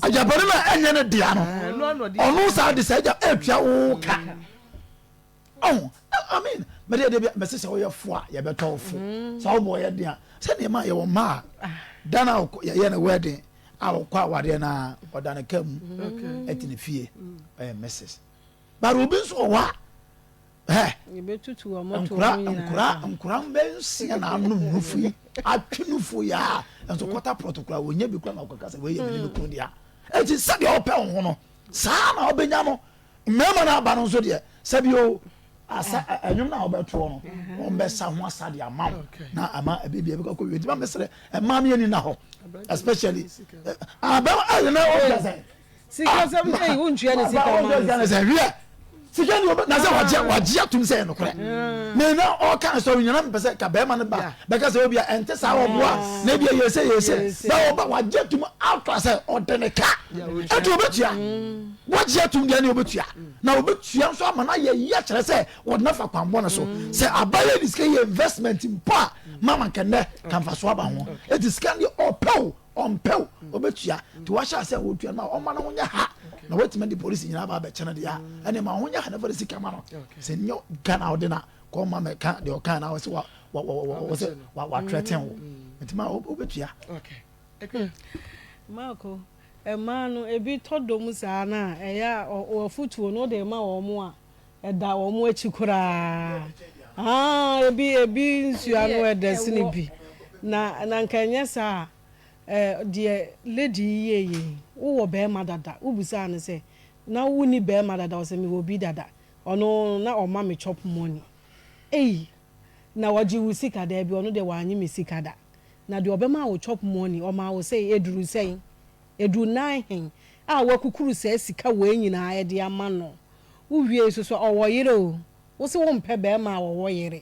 Agyapade no a ɛnyɛ ne dea no ɔno saa de saa agya ɛtua wo ka. Ɔho, I mean, mede ɛdeɛ bi mɛsɛ sɛ woyɛ fo a yɛbɛtɔ wo fo. Mm. Sɛ wobɔ yɛ den a, sɛ nneɛma a yɛwɔ mmaa a, da no a yɛyɛ no wedding a ɔkɔ awadeɛ no a, ɔda ne ka mu ɛte ne fie, ɔyɛ Mrs. But obi nso wɔ hɔ a, ɛ nkora nkora nkora mbɛnsia na anom nufu yi atwe nufu yi a nso kɔta prɔto kora wɔnya bi kora na ɔkɔka sɛ wɔyɛ mene me kunu dea. Eti sɛdeɛ ɔpɛ wo ho no saa na ɔbɛnya no. Mmarima no aba no nso deɛ, sɛbi o, asa ɛnwom no a wɔbɛtoɔ no, wɔbɛsa ho asa de ama wo na ama ɛbi bi ɛbɛkɔ akɔ wie. Nti ma mesrɛ mmaa no yɛni na hɔ especially abɛma ɛyɛ na ɔyɛ sɛ sika sɛm sɛ wontua ne sika ma no sɛ hwɛ sika ni na sɛ wagye wagye atum sɛ ɛnokorɛ na na ɔka sɔrɔ nyina mpɛ sɛ ka bɛrima no ba bɛka sɛ obi a ɛnte saa ɔboa na ebi yɛ sɛ yɛ sɛ na ɔba wagye atum ato sɛ ɔde ne ka ɛti ɔbɛtua wagye atum deɛ ne ɔbɛtua na ɔbɛtua nso ama no ayɛ yi akyerɛ sɛ wɔde no afa kwanbɔ no so sɛ abayɛ de sika yɛ investment mpo a mama nkɛnɛ kamfa so aba ho ɛti sika deɛ ɔpɛw ɔmpɛw ɔbɛtua nti wahyɛ asɛ wɔtua no ma ɔma no ho nyɛ ha na watumi de polisi nyinaa ba abɛkyɛ no deɛ a ɛne ma ho nyɛ ha na fa de sika ma no sɛ nyɛ Ghana wode na kɔma mɛka deɛ ɔka na wɔsɛ wɔsɛ watrɛten wo nti ma wobɛtua. Marco, mmaa no ebi tɔ dɔ mu saa no a ɛyɛ a afotuo no wode ma wɔn a ɛda wɔn akyi koraa. Aa ebi ebi nsuo ano ɛdɛ sene bi na na nka ɛnyɛ saa a eh, deɛ lady yi yɛeɛ yi wowɔ barima dada wobisaa no sɛ na wonni barima dada ɔsɛ mewɔ bi dada ɔno na ɔma me chop money ei na ɔgye wo sika daabi ɔno deɛ wannye me sika da Na deɛ ɔbɛmaa wo chop money, ɔmaa wo sɛn? Ɛduru sɛn? Ɛduru nan hen a woakukuru saa sika wei nyinaa de ama no? Wowiei nso so ɔwɔ yere o, wo se wompɛ barima a ɔwɔ yere.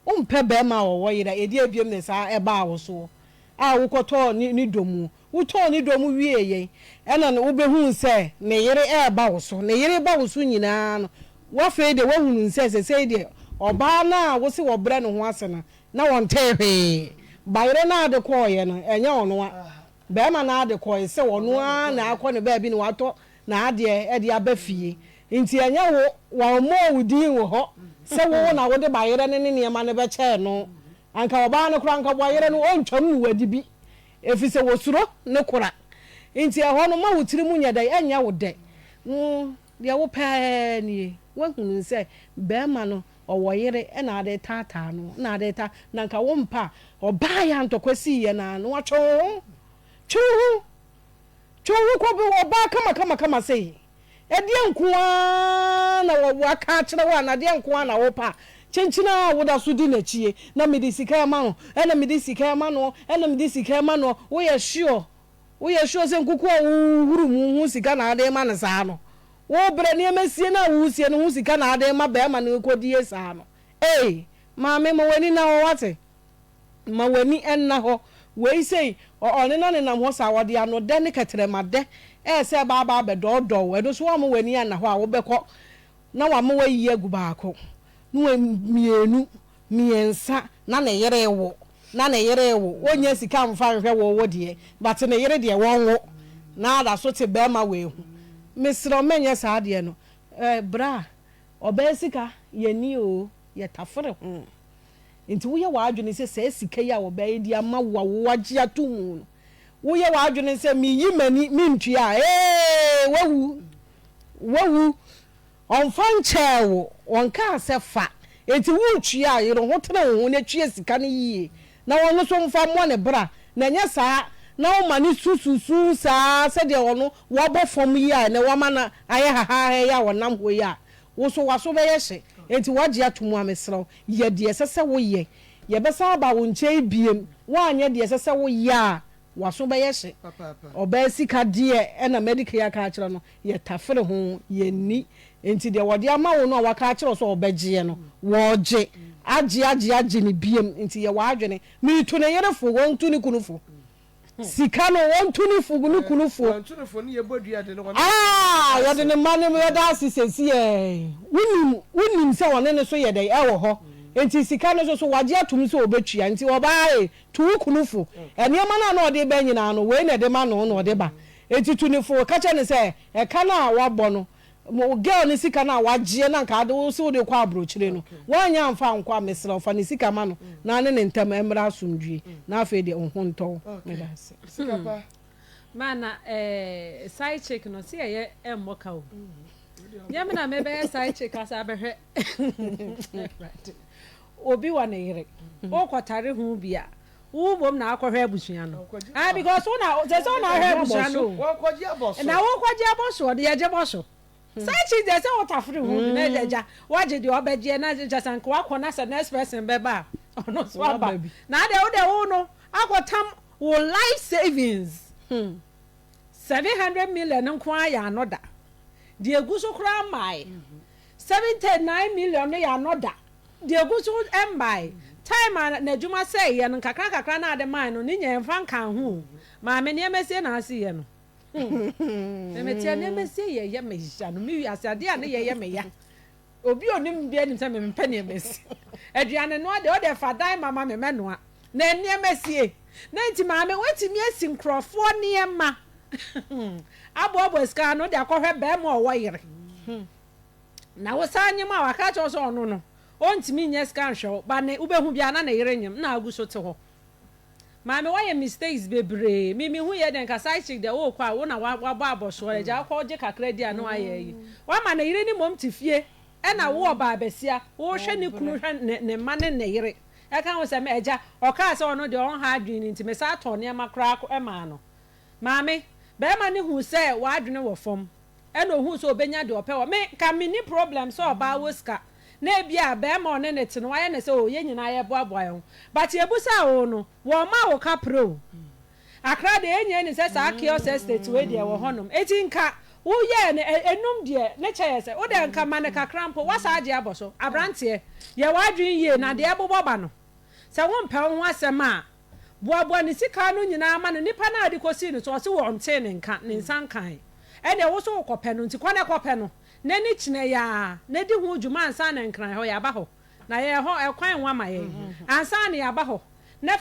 Wompɛ barima a ɔwɔ yere a, ɛdeɛn biom na saa ɛbaa wo soɔ a wokɔtɔɔ ne ne dɔ mu? Wotɔɔ ne dɔ mu wieeɛ ɛna wobɛhuu sɛ ne yere reba wo so. Ne yere reba wo so nyinaa no, woafei deɛ woahunu sɛ sesei deɛ ɔbaa no a wose wɔbrɛ ne ho ase no, Na wɔntee hwee. Bayerɛ no ara de kɔeɛ no, ɛnyɛ ɔno a. Barima no ara de kɔeɛ sɛ ɔno ara na akɔ ne baabi na watɔ n'adeɛ de aba fie. Nti ɛnyɛ wo, wɔmmɔɔ wo din wɔ hɔ sɛ wo na wode bayerɛ no ne nneɛma no bɛkyɛɛ no. Anka ɔbaa no koraa, anka bayerɛ no ɔntwam no wadi bi, ɛfiri sɛ wɔsuro ne kora. Nti ɛhɔ no, mma wo tirim nyɛ dɛn? Ɛnyɛ wo dɛ. Wo, deɛ wopɛ ara nie. Woahunu sɛ barima no Ɔwɔ yere na ade retaataa no na ade reta na nka wo mpa a ɔbaa yɛ a ntɔkwa sii yɛ no a na watwe wo ho twe wo ho twe wo ho kɔ bi ɔbaa kama kama kama sei ɛdeɛ nko ara na waka akyerɛ wo a na adeɛ nko ara na wopa a. Kyenkyen ara a woda so di n'akyie, na mede sika rema no, ɛna mede sika rema no, ɛna mede sika rema no, woyɛ sure? Woyɛ sure sɛ nkukuo a wohuru mu ho sika na wode rema no saa no? Wobrɛ nneɛma sie no a woresie no ho sika na wode rema barima no rekɔdie saa no? Ei! Maame, ma w'ani nna hɔ, woate? Ma w'ani nna hɔ. Wei sei, ɔne no nenam hɔ saa, ɔde ano dɛ ne kɛtrɛma dɛ ɛresɛ ɛba aba abɛdɔɔdɔɔ wo. Ɛno nso woamma w'ani anna hɔ a, wobɛkɔ na wama woayi agu baako, na wa mmienu, mmiɛnsa, na ne yere rewo, na ne yere rewo. Ɔnnya sika mfa nhwɛ wo wo deɛ, but ne yere deɛ wɔnwo. Na ada so te barima wei ho. Mesrɛ wo, mɛnyɛ saa adeɛ no. Eh, bra, ɔbaa sika, yɛnni oo, yɛtafere ho. Enti woyɛ w'adwene sɛ saa sika yi a ɔbaa yi de ama wo a woagye ato mu no, woyɛ w'adwene sɛ meyi m'ani mentua a, ee, woawu. Woawu. Ɔmfa nkyɛɛ wo. Ɔnkaa sɛ fa. Enti woretua a, yere ho tene wo ho na tua sika no yie na ɔno nso mfa mmɔ ne bra. Na ɛnyɛ saa na woma no su susu saa sɛdeɛ ɔno wabɔ fam yi a ɛnnɛ woama no ayɛ hahaaha yi a ɔnam hɔ yi a, wo nso w'aso bɛyɛ hye. Enti woagye ato mu a, mesrɛ wo, yɛ deɛ ɛsɛ sɛ woyɛ. Yɛbɛsan aba wo nkyɛn bio. Woanyɛ deɛ ɛsɛ sɛ woyɛ a, w'aso bɛyɛ hye. Ɔbaa sika deɛ na Mɛdekei aka akyerɛ no, yɛtafere ho, yɛnni. Enti deɛ wɔde ama wo no a waka akyerɛ wo sɛ ɔbɛgyeɛ no, wɔregye, agye, agye, agye no bio. Enti yɛ w'adwene. Meretu ne yere fo, ɔntu ne kunu fo. Sika no wɔntu ne fo ne kunu fo. Wɔntu no fo ne yɛbɔ dua de no wɔne Ah yɛde ne mma no yɛda ase sɛsi ɛ wonim wonim sɛ ɔne ne so yɛ dɛn ɛwɔ hɔ nti sika no nso so wagye atom sɛ ɔbɛtua nti ɔbaa e tu wo kunu fo nneɛma no a na ɔde ba nyinaa no wei na ɛde ma no na ɔde ba nti tu ne fo ka kyerɛ no sɛ ɛka no a wabɔ no Mo girl no sika no a wagyeɛ na nka ade wo se wode kɔ abrokyire no woanyɛ amfa ankɔ a mesrɛ wo fa ne sika ma no na ne ne ntam mmra asomdwie na afei deɛ wo ho ntɔ wo meda ase. Sika pa. Ma na eh side chick no se yɛyɛ ɛmmɔ ka o. Nyɛ me na mebɛyɛ side chick asa abɛhwɛ. Obi wɔ ne yere. Wokɔtare ho bi a Wo mmom na akɔhwɛ abusua no. Ah because wo na sɛ sɛ wo na ahwɛ abusua no o. Na wo kɔgye abɔ soɔ no yɛgye bɔ so. Saa akyi deɛ sɛ wo tafere ho bi na agya wagye deɛ ɔbɛgyeɛ na kyɛ sɛ nka wakɔ na sɛ next person bɛba a ɔno nso aba. Na adeɛ wo deɛ wo no akɔtam wo life savings 700 million nko ara yɛ ano da. Deɛ egu so koraa mmae. 79 million no yɛ ano da. Deɛ ɛgu so mmae. Time a n'adwuma sɛeɛ no, nkakra nkakra na ade mae no, ne nyaa mfa nkaa ho o. Maame, nneɛma sie na ase yɛ no. Hmm. Me meteɛ nneɛma sie yɛ yɛ me ya no, me wiase adeɛ a ne yɛ yɛ me ya. Obi a onim bi anim sɛ me mempɛ nneɛma sie. Aduane noa deɛ, ɔdeɛ fa dan ma ma me mɛnoa. Na nneɛma sie. Na nti maame, woatumi asi nkurɔfoɔ nneɛma aboaboa sika ano de akɔhwɛ barima a ɔwɔ yere. Na wo san nyem a waka akyerɛ wo sɛ ɔno no ɔntumi nnya sika nhwɛ wo ba ne wobɛhu biara na ne yere nyem na agu so te hɔ. Maame woayɛ mistakes bebree me mehu yɛ deɛ nka side chick deɛ wokɔ a wo na wabɔ abɔsoɔ agya wokɔ gye kakra di a na wayɛ ayi wama ne yere ne mmom te fie ɛna wo ɔbaa basia wohwɛ ne kunu hwɛ ne ne mma ne ne yere ɛka ho sɛ agya ɔkaa sɛ ɔno deɛ ɔnha adwene no nti me saa tɔɔ nneɛma koraa maa no maame bɛrima no hu sɛ w'adwene wɔ fam ɛna ohuu sɛ obenya deɛ ɔpɛ wɔ me nka menni problem sɛ ɔbaa wɔ sika na ebia bɛɛma ɔne no te no wayɛ no sɛ oh yɛn nyinaa yɛboaboa yɛn ho but yɛbusaa wo no wɔmmaa wo kaprɛ o Accra deɛ yɛn nyinaa nim sɛ saa kiosk estate wei deɛ ɛwɔ hɔnom enti nka woyɛɛ no enum deɛ ne kyɛ yɛ sɛ wodɛ nka ma no kakra mpo woasan agye abɔ so abranteɛ yɛ w'adwene yie na deɛ ɛbobɔ ba no sɛ wompɛ wo ho asɛm a Boaboa ne sika no nyinaa ma no, nipa no a ɔde kɔsii no so, ɔse wɔntee ne nka, ne nsa nkae. Ɛnneɛ wo nso wokɔpɛ no, nti kɔ na kɔpɛ no, na ani kyena yi ara, na di ho dwuma ansa na Nkran hɔ, yɛaba hɔ. Na yɛn hɔ, ɛkwan nwa ma yɛn, ansa na yɛaba hɔ.